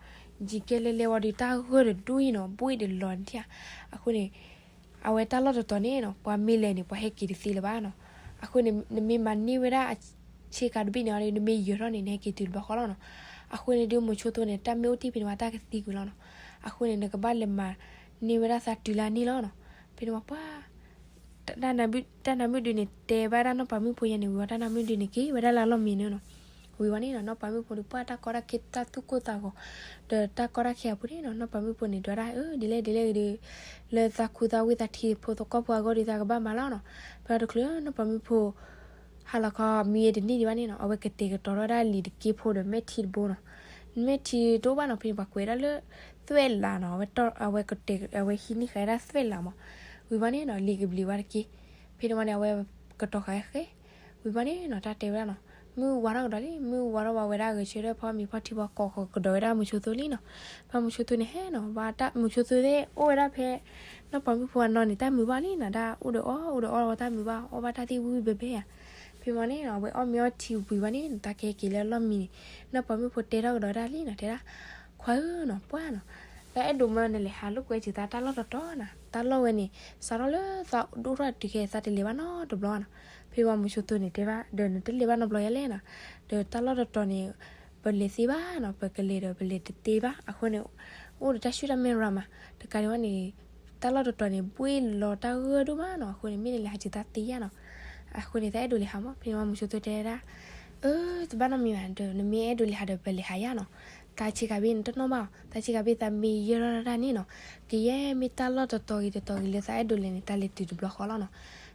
ယံာ်ကဲလဲလဲဝံၤဒီးတၢ်ဂၢၢ်တဒူၣ်အံၤနီၤ ဘှ့ၣ်ဒီးလီၤန့ၣ်ဧါ. အဃိန့ၣ် အဝဲတၢ်လီၢ်တတီၤန့ၣ်နီၤ ပှၤမ့ၢ်လဲၤန့ၣ် ပှၤဟဲက့ၤတသ့လၢၤဘၣ်နီၤ. အဃိန့ၣ် နမ့ၢ်မၤန့ၢ်ဝဲဒၣ်အဆ့ကၤတဘ့ၣ်န့ၣ်ဒီး နမ့ၢ်ယၢၤထီၣ်န့ၣ် နဟဲက့ၤတုၤတဘျီဃီလီၤနီၤ. အဃိန့ၣ်ဒုး မိၤဆိသိန့ၣ် တၢ်မ့ၢ်အိၣ်တ့ၢ်ဖဲန့ၣ်ဝံၤ တၢ်ကသံကွံာ်လီၤနီၤ. အဃိန့ၣ် နကဘၣ်လဲၤမၤန့ၢ်ဝဲဒၣ်သးတုၤလၢန့ၣ်လီၤနီၤ. ဖဲန့ၣ်ဝံၤပှၤ တၢ်နါမုၣ်ဒုးန့ၣ် တဲဘၣ်ဒၣ်နီၢ်ပၤမုၣ်ဖိယဲန့ၣ်ဝံၤဝံၤ တၢ်နါမုၣ်ဒုးန့ၣ် က့ၤဝဲဒၣ်လၢအလီၢ်မံန့ၣ်နီၤ. ဝံၤဝံၤန့ၣ်နီၤ နီၢ်ပၤမုၣ်ဖိဒီး ပှၤတၢ်ကီတၢ်ခဲတၢ်သူၣ်ကိၢ်သးဂီၤ ဒီးတၢ်ကီတၢ်ခဲအပူၤန့ၣ်နီၤ နီၢ်ပၤမုၣ်ဖိန့ၣ် ဒွးဒၣ် အၢ ဒ်လဲၣ်ဒ်လဲၣ်ဂ့ၤဒီး လၢသးခူသးဝ့ၢ်သးထံဖိသကိးဖိအဂီၢ်ဒီး သးကဘၣ်မၤလီၤနီၤ. ဖဲတချုးနီၢ်ပၤမုၣ်ဖိ ဟါလီၤခီ မံဝဲတန့ၢ်ဒံးဘၣ်န့ၣ်နီၤ အဝဲကတဲာ်ကတီၤထီၣ်ဝဲဒၣ်လံာ်တက့ဖိဒီးမဲာ်ထံတဘိနီၤ. မဲာ်ထံတအိၣ်ဘၣ်နီၤ ဖဲန့ၣ် ပှၤကွဲးဒၣ်လၢသွဲၣ်လးနီၤ အဝဲတီၢ် အဝဲကတဲာ် အဝဲဟံးန့ၢ်ဃာ်ဝဲဒၣ်သွဲၣ်လးမး. ဝံၤဘၣ်န့ၣ်နီၤ လံာ်ကဘျံးဝဲတက့ၢ်. ဖဲန့ၣ်ဝံၤန့ၣ် အဝဲကတီၤဃာ်ဝဲဃဲ ဝံၤဘၣ်န့ၣ်နီၤ တၢ်တဲဝဲဒၣ်နီၤ မုၢ်ဝါထီၣ်ကဒီးလံ မုၢ်ဝါထီၣ်ဘၣ်ဝဲဒၣ်ဂဲၤဆၢထၢၣ်ဖီမ့ၤဖီထံဖီကိးဃီၤကဒီးဝဲဒၣ်မိၤဆိသိလံနီၤ. ဖဲမိၤဆိသိန့ၣ်ဟဲနီၤ ဘၣ်တၢ်မိၤဆိသိသ့ၣ်အိၣ်ဝဲဒၣ်ဖဲ နီၢ်ပၤမုၣ်ဖိအနီၢ်န့ၣ် တၢ်မုာ်ဘၣ်လံနီၤ ဒၣ်အိၣ်ဒီးအီၣ် အိၣ်ဒီးအီၣ်ဝဲတၢ်မုာ်ဘၣ် အီၣ်ဘၣ်တၢ်သ့ၣ်ဝံၣ်ဝံၣ်ဘဲဘဲဧါ. ဖဲ ဖဲမ့ၢ်န့ၣ်နီၤ အဝဲအီၣ်မ့ၤအီထံဝံၤဝဲန့ၣ် တၢ်ကဟဲက့ၤလၢအလီၢ်မံန့ၣ် နီၢ်ပၤမုၣ်ဖိတဲထီၣ်ကဒီးဒၣ်လံနီၤ တဲဒၣ်, ခွါဧၢနီၤ ပှၢ်နီၤ, တၢ်အဲၣ်ဒိးမၢနလဲၤဟးလိာ်ကွဲစံးသးတၢ်လီၢ်တတီၤနီၤ, တၢ်လီၢ်ဝဲန့ၣ် စးထီၣ်လၢသးဒိၣ်ထီၣ်တုၤခဲသးတလဲၤဘၣ်နီတဘျီနီၤ. ဖဲမ့ၢ်မုဆိသိန့ၣ်တဲဘၣ် ဒီးနတလဲၤဘၣ်နီတဘျီယဲလဲၣ်နီၤ, ဒီးတၢ်လီၢ်တတီၤန့ၣ် ပလဲၤသ့ဘၣ်နီၤ, ပကလဲၤဒီးပလဲၤတသ့ဘၣ်. အဃိန့ၣ် အိၣ်ဒီးတၢ်ဆူၣ်တၢ်မဲရၤမး, တကးဒံးဘၣ်န့ၣ် တၢ်လီၢ်တတီၤန့ၣ် ဘှ့ၣ်လီၤတၢ်ဂၢၢ်ဒိၣ်မးနီၤ, အဃိန့ၣ် မ့ၢ်နလဲၤဟးစံးသးသ့ယါနီၤ. အဃိန့ၣ် သးအဲၣ်ဒိးလဲၤဟးမး. ဖဲန့ၣ်မ့ၢ်မုဆိသိတဲဒၣ်, အၢ တဘၣ်နီတမံၤဘၣ်ဒီး နမ့ၢ်အဲၣ်ဒိးလဲၤဟးဒီး ပလဲၤဟးယါနီၤ. သးဆ့ကၤဘ့ၣ်နတနီၣ်ဘၣ်အီၤ, သးဆ့ကၤဘ့ၣ်သးမ့ၢ်ယဲၢ်ထီၣ်ဒၣ်န့ၣ်နီၤ, ကယဲၢ်မ့ၢ်တၢ်လီၢ်တတီၤဂ့ၤတတီၤဂ့ၤလၢသးအဲၣ်ဒိးလဲၤန့ၣ် သးလဲၤတုၤတဘျီဃီလီၤနီၤ.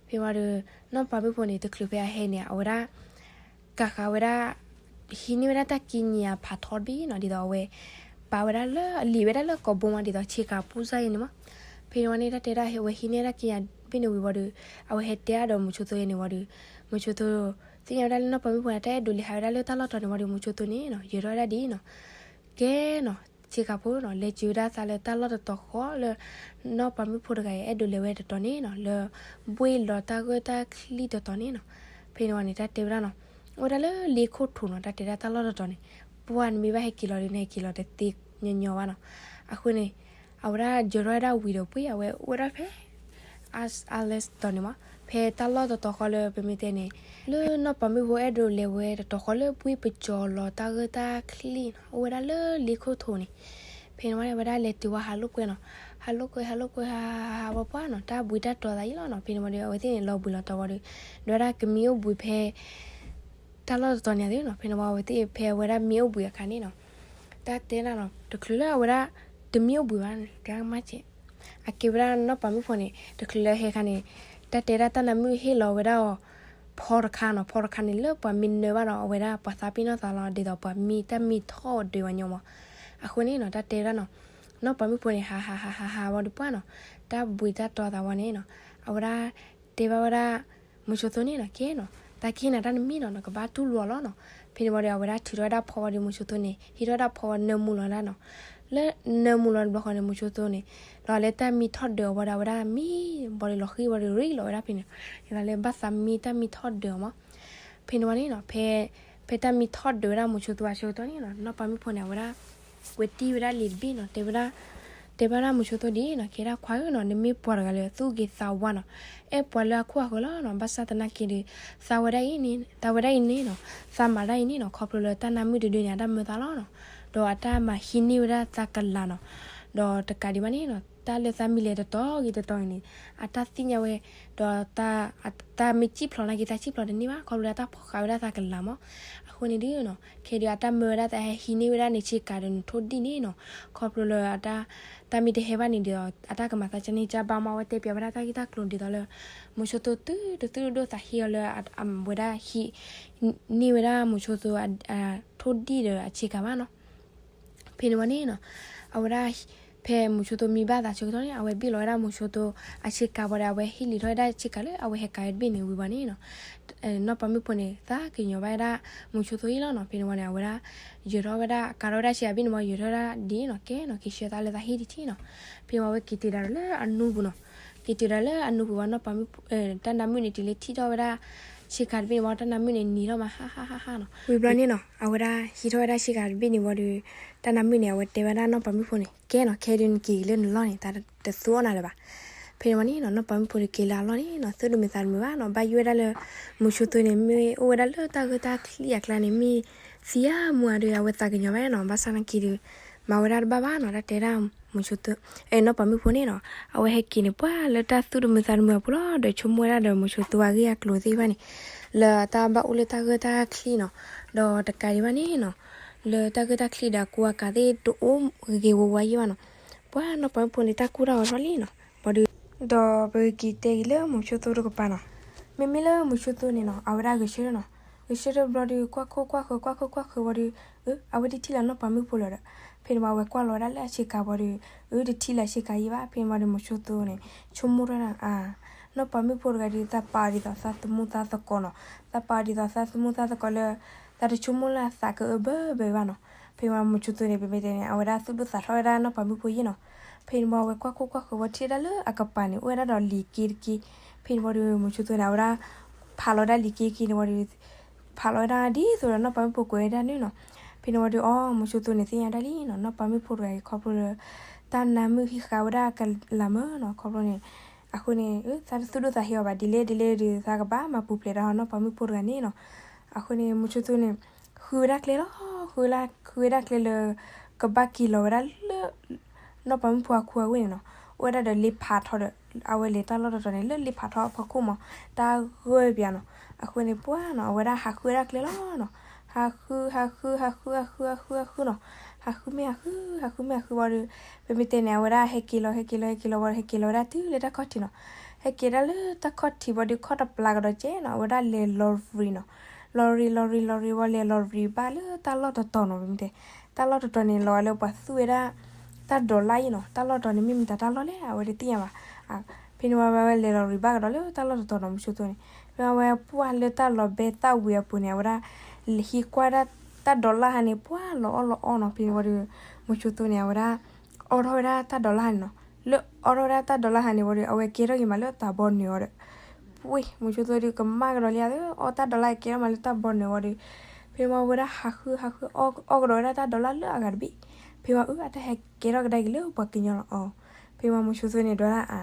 ဖဲဝံၤဒီး နီၢ်ပၤမုၣ်ဖိန့ၣ် တချုးဖဲအဟဲန့ၣ် အဝဲဒၣ် ကဃးဝဲဒၣ် ဟံးန့ၢ်ဝဲဒၣ်တၢ်ကံးညာ်ဖးထီတဘ့ၣ်နီၤ, ဒ်သိးအဝဲ ပာ်ဝဲဒၣ်လၢအလံာ်ဝဲဒၣ်လၢကိာ်ဘိမး ဒ်သိးဆ့ကၤပူစၢ်အံၤန့ၣ်မး. ဖဲန့ၣ်ဝံၤန့ၣ် တၢ်တဲဒၣ်ဝဲဟံးန့ၢ်ဒၣ်ကံးညာ်ဘ့ၣ်န့ၣ်ဝံၤဝံၤဒီး အဝဲဟဲတဲအါဒီးမုဆိသိယဲန့ၣ်ဝံၤဒီး မုဆိသိ သ့ၣ်ညါဝဲဒၣ်လၢနီၢ်ပၤမုၣ်ဖိန့ၣ် တၢ်အဲၣ်ဒိးလဲၤဟးဝဲဒၣ်လၢတၢ်လီၢ်တီၤန့ၣ်ဝံၤဒီး မုဆိသိန့ၣ်နီၤ ယၢၤထီၣ်ဝဲဒၣ်ဒ်နီၤ ကဲနီၤ ဆ့ကၤဖိနီၤ လဲၤစၢၤဝဲဒၣ်သးလၢတၢ်လီၢ်တတီၤဃီလၢ နီၢ်ပၤမုၣ်ဖိတဂၤအံၤ အဲၣ်ဒိးလဲၤဝဲတတီၤန့ၣ်နီၤ လၢ ဘှ့ၣ်လီၤတၢ်ဂၢၢ်တၢ်ချံတတီၤန့ၣ်နီၤ. ဖဲန့ၣ်ဝံၤန့ၣ် တၢ်တဲဝဲဒၣ်နီၤ အိၣ်ဝဲဒၣ်လၢလ့ခိၣ်ထိးနီၤ တၢ်တဲဒၣ်တၢ်လီၢ်တတီၤန့ၣ် ပှၢ်နမ့ၢ်ဘၣ်ဟဲက့ၤလီၤဒီး နဟဲက့ၤလီၤတသ့ညီညီဘၣ်နီၤ. အဃိန့ၣ် အဝဲဒၣ်ယၢၤထီၣ်ဝဲဒၣ်ဝံၤဒီးပှ့ၢ် အဝဲအိၣ်ဝဲဒၣ်ဖဲ အါလၢတတီၤန့ၣ်မး ဖဲတၢ်လီၢ်တတီၤဃီလၢပမ့ၢ်တဲန့ၣ် လၢနီၢ်ပၤမုၣ်ဖိအဲၣ်ဒိးလဲၤဝဲတတီၤဃီလၢဘှ့ၣ်ပကၠီၤလီၤတၢ်ဂၢၢ်တၢ်ချံနီၤ အိၣ်ဝဲဒၣ်လၢလ့ခိၣ်ထိးန့ၣ်. ဖဲန့ၣ်ဝံၤန့ၣ် အဝဲဒၣ်လဲၤတုၤဝဲဟးလိာ်ကွဲနီၤ ဟးလိာ်ကွဲဟးလိာ်ကွဲဟးဟးဟးဝဲပှၢ်နီၤ တၢ်ဘှံးတၢ်တီၤသးအံၤလီၤနီၤ. ဖဲန့ၣ်ဝံၤဒီး အဝဲသ့ၣ်န့ၣ် လီၤဘှံးလီၤတီၤဝံၤဒီး ဒွဲဒၣ်ကမံအိၣ်ဘှံးဖဲ တၢ်လီၢ်တတီၤန့ၣ်သ့နီၤ. ဖဲန့ၣ်ဝံၤ အဝဲသ့ၣ်ဖဲအဝဲဒၣ်မံအိၣ်ဘှံးအခါန့ၣ်နီၤ တၢ်တဲဒၣ်နီၤ တချုးလၢအဝဲဒၣ် တမံအိၣ်ဘှံးဘၣ်န့ၣ် တဲမးကဲး အကဲဝဲဒၣ်နီၢ်ပၤမုၣ်ဖိန့ၣ် တချုးလၢဟဲခါန့ၣ် တၢ်တဲဒၣ်တၢ်နါမုၣ်ဟ့ၣ်လီၤဝဲဒၣ်အီၤ ဖီတခါနီၤ ဖီတခါန့ၣ် လၢပှၤမ့ၢ်နၢဘၣ်ဒီး အဝဲဒၣ်ပှၤသးပ့ၤနီၣ်သးလီၤ ဒ်သိးပှၤမံတၢ်မံထီၣ်ဒုးဝဲညီမး. အဃိန့ၣ်နီၤ တၢ်တဲဝဲဒၣ်နီၤ နီၢ်ပၤမုၣ်ဖိန့ၣ် ဟးဟးဟးဟးဟးဝံၤဒီးပှၢ်နီၤ တၢ်ဘှံးတၢ်တီၤသးဝံၤန့ၣ်နီၤ အဝဲဒၣ် တဲဘၣ်ဝဲဒၣ် မုဆိသိန့ၣ်နီၤ ကဲနီၤ သးကဟ့ၣ်နၤတၢ်နမံနီၤ နကဘၣ်တူၢ်လိာ်အီၤလီၤနီၤ. ဖဲန့ၣ်ဝံၤဒီး အဝဲဒၣ်ထုးထီၣ်ဝဲဒၣ်ဖီဝံၤဒီး မုဆိသိန့ၣ် ဟံးထီၣ်ဝဲဒၣ်ဖီဝံၤနၢမူလီၤဒၣ်နီၤ. လၢနၢမူလီၤတဘျီဃီန့ၣ် မုဆိသိန့ၣ် လီၤလၢတၢ်မံထီၣ်ဒုးအီၤဝံၤဒီး အဝဲဒၣ်မံဘီဒီးလီၤဃံဝံၤဒီးရ့လီၤဝဲဒၣ်ဖဲန့ၣ် ဒ်သိးလၢဘၣ်သးမံတၢ်မံထီၣ်ဒုးအီၤမး. ဖဲန့ၣ်ဝံၤန့ၣ်နီၤ ဖဲ ဖဲတၢ်မံထီၣ်ဒုးဝဲဒၣ်မုဆိသိအဆၢကတီၢ်န့ၣ်နီၤ နီၢ်ပၤမုၣ်ဖိန့ၣ် အဝဲဒၣ် ကွဲးတံၢ်ဝဲဒၣ်လံာ်တဘ့ၣ်နီၤ တဲဝဲဒၣ် တဲဘၣ်ဒၣ်မုဆိသိဒ်နီၤ ကဲဒၣ်ခွါဧၢနီၤ နမ့ၢ်ပှၤတဂၤလၢသူၣ်ဂ့ၤသးဝါနီၤ အဲၣ်ပှၤလၢအခိၣ်အဃၢၤလီၤနီၤ ဘၣ်ဆၣ်သနာ်က့ဒီး သးဝဲဒၣ်အံၤန့ၣ် သးဝဲဒၣ်အံၤန့ၣ်နီၤ သးမၤဒၣ်အံၤန့ၣ်နီၤ ခီဖျိလၢတၢ်နါမုၣ်တဒုန့ၣ် အတၢ်မၢသးလီၤနီၤ ဒီးအတၢ်မၤဟံးန့ၢ်ဝဲဒၣ်သးကလၤနီၤ ဒီးတကးဒံးဘၣ်န့ၣ်နီၤ တၢ်လၢသးမံလဲၤတတီၤဂ့ၤတတီၤဂ့ၤန့ၣ် အတၢ်သ့ၣ်ညါဝဲ ဒီး သးမ့ၢ်စံၣ်ဖျိးနာ်က့ သးစံၣ်ဖျိးတန့ၢ်ဘၣ် ခီဖျိလၢအတၢ်ဖီၣ်ဃာ်ဝဲဒၣ်သးကလၤမး. အဃိန့ၣ်ဒုးနီၤ ခဲဒုးအတၢ်မၢဝဲဒၣ်သးဟဲဟံးန့ၢ်ဝဲဒၣ်န့ၣ် ဆ့ကၤဒီးနထိၣ်ဒံၣ်န့ၣ်နီၤ ခီဖျိလၢ တၢ်မ့ၢ်တဟဲဘၣ်န့ၣ်ဒီး အတၢ်ကမၤသးကန့ၢ်ကၢ်ဘၣ်မး အဝဲတဲပၠးဝဲဒၣ်တၢ်ဂ့ၢ်တၢ်ကျိၤဒ်သိးလၢ မုဆိသိတုၤတသုတဒိၣ်သးဟ့ၣ်အီၤလၢ အဝဲဒၣ်ဟံးန့ၢ်ဝဲဒၣ်မုဆိသိ ထိၣ်ဒံၣ်ဒီးအဆ့ကၤဘၣ်နီၤ ဖဲန့ၣ်ဝံၤန့ၣ်နီၤ အဝဲဒၣ် ဖဲမုဆိသိမံဘၣ်သးဆၢကတီၢ်န့ၣ် အဝဲဘ့ၣ်လီၤဝဲဒၣ်မုဆိသိအဆ့ကၤဘၣ်ဒီး အဝဲဟ့ၣ်လီၤထီၣ်ဝဲဒၣ်ဆ့ကၤလၢအဝဲဟဲကၤဝဲတဘ့ၣ်န့ၣ်ဝံၤဝံၤန့ၣ်နီၤ နီၢ်ပၤမုၣ်ဖိန့ၣ် သးကညီၤဘၣ်ဝဲဒၣ်မုဆိသိအံၤလီၤနီၤ ဖဲန့ၣ်ဝံၤန့ၣ် အဝဲဒၣ် ယၢၤထီၣ်ဝဲဒၣ် ကၤထီၣ်ဝဲဒၣ်ဆ့ကၤတဘ့ၣ်န့ၣ်ဝံၤ ယၢၤထီၣ်ဝဲဒၣ်ဒ်နီၤ ကဲနီၤ က့ၤဆှၢသးလၢသးဟံၣ်တထံၣ်နီၤ ဖဲဝံၤဝဲက့ၤတုၤဒၣ်လၢအနူပူၤနီၤ က့ၤတုၤဒၣ်လၢအနူပူၤဝံၤ နီၢ်ပၤမုၣ် တၢ်နါမုၣ်န့ၣ် တုၤလၢထံၣ်ထီၣ်ဝဲဒၣ်ဆ့ကၤတဘ့ၣ်န့ၣ်ဝံၤ တၢ်နါမုၣ်န့ၣ်နံၤထီၣ်မး ဟါဟါဟါဟါနီၤ ဝံၤဘျီန့ၣ်နီၤ အဝဲဒၣ်ဟံးထီၣ်ဝဲဒၣ်ဆ့ကၤတဘ့ၣ်န့ၣ်ဝံၤဒီး တၢ်နါမုၣ်န့ၣ် အဝဲတဲဝဲဒၣ်နီၢ်ပၤမုၣ်ဖိန့ၣ် ကဲနီၤ ခဲဒုးနက့ၤလၢနလီၢ်န့ၣ် တၢ်တသူအီၣ်နၤလၢၤဘၣ် ဖဲန့ၣ်ဝံၤန့ၣ်နီၤ နီၢ်ပၤမုၣ်ဖိဒီးက့ၤလၢအလီၢ်န့ၣ်နီၤ သူၣ်တမုာ်သးတမုာ်ဘၣ်နီၤ ဘၣ်ယိၣ်ဝဲဒၣ်လၢ မုဆိသိန့ၣ် မ့ၢ်အိၣ်ဝဲဒၣ်လၢတၢ်ဂၢၢ်တၢ်ချံအကျါန့ၣ် မ့ၢ်သံဧါမူဧါဒီး အဝဲသးကညီၤဘၣ်နီၤ ဘၣ်ဆၣ်သနာ်က့ဒီး မၤဝဲဒၣ်တဘၣ်ဘၣ်နီၤ တၢ်တဲဒၣ် မုဆိသိ နီၢ်ပၤမုၣ်ဖိန့ၣ်နီၤ အဝဲဟဲက့ၤန့ၣ် ပှၤလၢတၢ်သူၣ်တမုာ်သးတမုာ်အပူၤလီၤ ဒီးဆိကမိၣ်ဝဲဒၣ်ဒီးမုဆိသိအဂ့ၢ်အကျိၤသ့ၣ်တဖၣ်န့ၣ် လၢတၢ်ဘၣ်အိၣ်လၢတၢ်ဂၢၢ်တၢ်ချံနီၤ ဒီးတကးဒံးဘၣ်န့ၣ်နီၤ လၢတၢ်ဂၢၢ်တၢ်ချံဒီးအကူအကၤသ့ၣ်တအိၣ်ဂ့ၤဝါဝါယဲၢ်ဘၣ်နီၤ ပှၤနီၢ်ပၤမုၣ်ဖိန့ၣ် တၢ်ကူၣ်တၢ်ဂီၤထီၣ်လံနီၤ ဘၣ်ဒီး ဒီးပက့ၤတဲက့ၤလၢမုဆိသိတကပၤနီၤ မ့မ့ၢ်လၢမုဆိသိန့ၣ်နီၤ အဝဲဒၣ်ဂဲၤဆၢထၢၣ်နီၤ ဂဲၤဆၢထၢၣ်ဘျီဒီး ကွၢ်ခိၣ်ကွၢ်ဃၢၤ ကွၢ်ခိၣ်ကွၢ်ဃၢၤဝံၤဒီး အဝဲတထံၣ်လၢနီၢ်ပၤမုၣ်ဖိလၢၤဒီး ဖဲန့ၣ်ဝံၤ အဝဲကွၢ်လီၤဝဲဒၣ်လၢအဆ့ကၤဝံၤဒီး အတထံၣ်လၢအဆ့ကၤယဲၢ်ဘၣ် ဖဲန့ၣ်ဝံၤဒီး မုဆိသိန့ၣ် ဆိကမိၣ်ထီၣ်ဒၣ် နီၢ်ပၤမုၣ်ဖိတဂၤဒီး သးပာ်အီၤဒ်သိးသးသမူသးသကိးနီၤ သးပာ်အီၤဒ်သိးသးသမူသးသကိးလၢ သးတဆိကမိၣ်လၢအသးကအၢဘၢဘၢဘၣ်နီၤ ဖဲန့ၣ်ဝံၤမုဆိသိန့ၣ် ပမ့ၢ်တဲန့ၣ် အဝဲဒၣ်သူၣ်ဒိၣ်သးထီၣ်ဝဲဒၣ်နီၢ်ပၤမုၣ်ဖိယဲၢ်နီၤ ဖဲန့ၣ်ဝံၤ အဝဲကွၢ်ခိၣ်ကွၢ်ဃၢၤဝံၤထံၣ်ဝဲဒၣ်လၢအကပၤန့ၣ် အိၣ်ဝဲဒၣ်ဒီးလံာ်က့တက့ ဖဲန့ၣ်ဝံၤဒီး မုဆိသိန့ၣ် အဝဲဒၣ် ဖးလီၤဝဲဒၣ်လံာ်က့ခံန့ၣ်ဝံၤဒီး ဖးလီၤဝဲဒၣ်ဒ်သိးဒီးနီၢ်ပၤမုၣ်ဖိကွဲးဝဲဒၣ်န့ၣ်နီၤ. ဖဲန့ၣ်ဝံၤဒီး အိ မုဆိသိန့ၣ်သ့ၣ်ညါဒၣ်လံနီၤ, နီၢ်ပၤမုၣ်ဖိတဂၤအံၤခီဖျိလၢ တၢ်နါမုၣ်ဟံးဃာ်ဝဲဒၣ်ကလးမၢ်နီၤ, ခီဖျိန့ၣ် အဃိန့ၣ် သးတသူၣ်ဒိၣ်သးဟ့အီၤဘၣ်, ဒ်လဲၣ်ဒ်လဲၣ်ဒီး သးကဘၣ်မၤပူၤဖျဲးဒီးနီၢ်ပၤမုၣ်ဖိတဂၤန့ၣ်နီၤ. အဃိန့ၣ် မုဆိသိန့ၣ် ဃုဝဲဒၣ်ကျဲလီၤ, ဃုဝဲဒၣ်ကျဲလၢ ကဘၣ်က့ၤလီၤဝဲဒၣ်လၢ နီၢ်ပၤမုၣ်ဖိအခိအဝ့ၢ်န့ၣ်နီၤ, အိၣ်ဝဲဒၣ်ဒီးလ့ဖးထီဒီး အဝဲလဲၤတၢ်လီၢ်တတီၤန့ၣ် လၢလ့ဖးထီအဖီခိၣ်မး တၢ်ဂၢၢ်ပၠးနီၤ. အဃိန့ၣ်ပှၢ်နီၤ အဝဲဒၣ်ဟးဃုဝဲဒၣ်ကျဲလီၤနီၤ, ဟးဃု ဟးဃု ဟးဃု ဟးဃု ဟးဃု ဟးဃုနီၤ, ဟးဃုမ့ၢ်ဟးဃု ဟးဃုမ့ၢ်ဟးဃုဝံၤဒီး ပမ့ၢ်တဲန့ၣ် အဝဲဒၣ်ဟဲက့ၤလီၤ ဟဲက့ၤလီၤ ဟဲက့ၤလီၤဝံၤဒီး ဟဲက့ၤလီၤဝဲဒၣ်တုၤလၢတၢ်ခီၣ်ထံးနီၤ, ဟဲက့ၤဒၣ်လၢတၢ်ခီၣ်ထံးဝံၤဒီး ခီၣ်တပျၢ်ကဒီးကဲနီၤ, အဝဲဒၣ်လဲၤလီၤရံၤနီၤ, လီၤရံၤ လီၤရံၤ လီၤရံၤဝံၤ လဲၤလီၤရံၤဘၣ်လၢတၢ်လီၢ်တတီၤနီၤ, ပမ့ၢ်တဲ တၢ်လီၢ်တတီၤန့ၣ် လီၤလၢပှၤသူၣ်ဝဲဒၣ် တၢ်ဒိးလၣ်အံၤနီၤ, တၢ်လီၢ်တတီၤန့ၣ် မ့ၢ်မတၤတၢ်လီၢ်လဲၣ် အဝဲတသ့ၣ်ညါဘၣ်. ဖဲန့ၣ်ဝံၤ ဝဲလဲၤလီၤရံၤဘၣ်ကဒီးလၢတၢ်လီၢ်တတီၤနီၤ မုဆိသိန့ၣ်, ဖဲဝံၤဝဲပှၢ်လၢတၢ်လီၤဘဲသၣ်ဝံၤအပူၤန့ၣ် အဝဲဒၣ် ဟံးကွၢ်ဒၣ်တၢ်ဒိးလၣ်ဟါန့ၣ် ပှၢ်လီၤအီၣ်လီၤအီနီၤ, ဖဲန့ၣ်ဝံၤဒီး မုဆိသိန့ၣ် အဝဲဒၣ် အီထီၣ်ဝဲဒၣ်တၢ်ဒိးလၣ်ဟါန့ၣ်နီၤ, လၢအီထီၣ်ဝဲဒၣ်တၢ်ဒိးလၣ်ဟါန့ၣ်ဝံၤဒီး အဝဲကဲထီၣ်က့ၤမးလၢတၢ်ဘီနုာ်အီၤဒီး ပှ့ၤ မုဆိသိဒီးကမၣ်ကဒီးလံဧါ, အီတၢ်ဒိးလၣ်ကဲထီၣ်မးလၢတၢ်ဘီနုာ်ဝံၤဒီး ဖဲန့ၣ်ဝံၤဝဲဒၣ်ဟးဃု ဟးဃု အီကဒီးဝဲဒၣ်တၢ်ဒိးလၣ်လၢအဂၤတဘ့ၣ်, ဖဲဝံၤအၢ အတၢ်ဟဲကဲထီၣ်ကဒါက့ၤလၢပှၤကညီလီၤအီၤ, ဖဲဝံၤမုဆိသိန့ၣ်ဒွးဒၣ်အ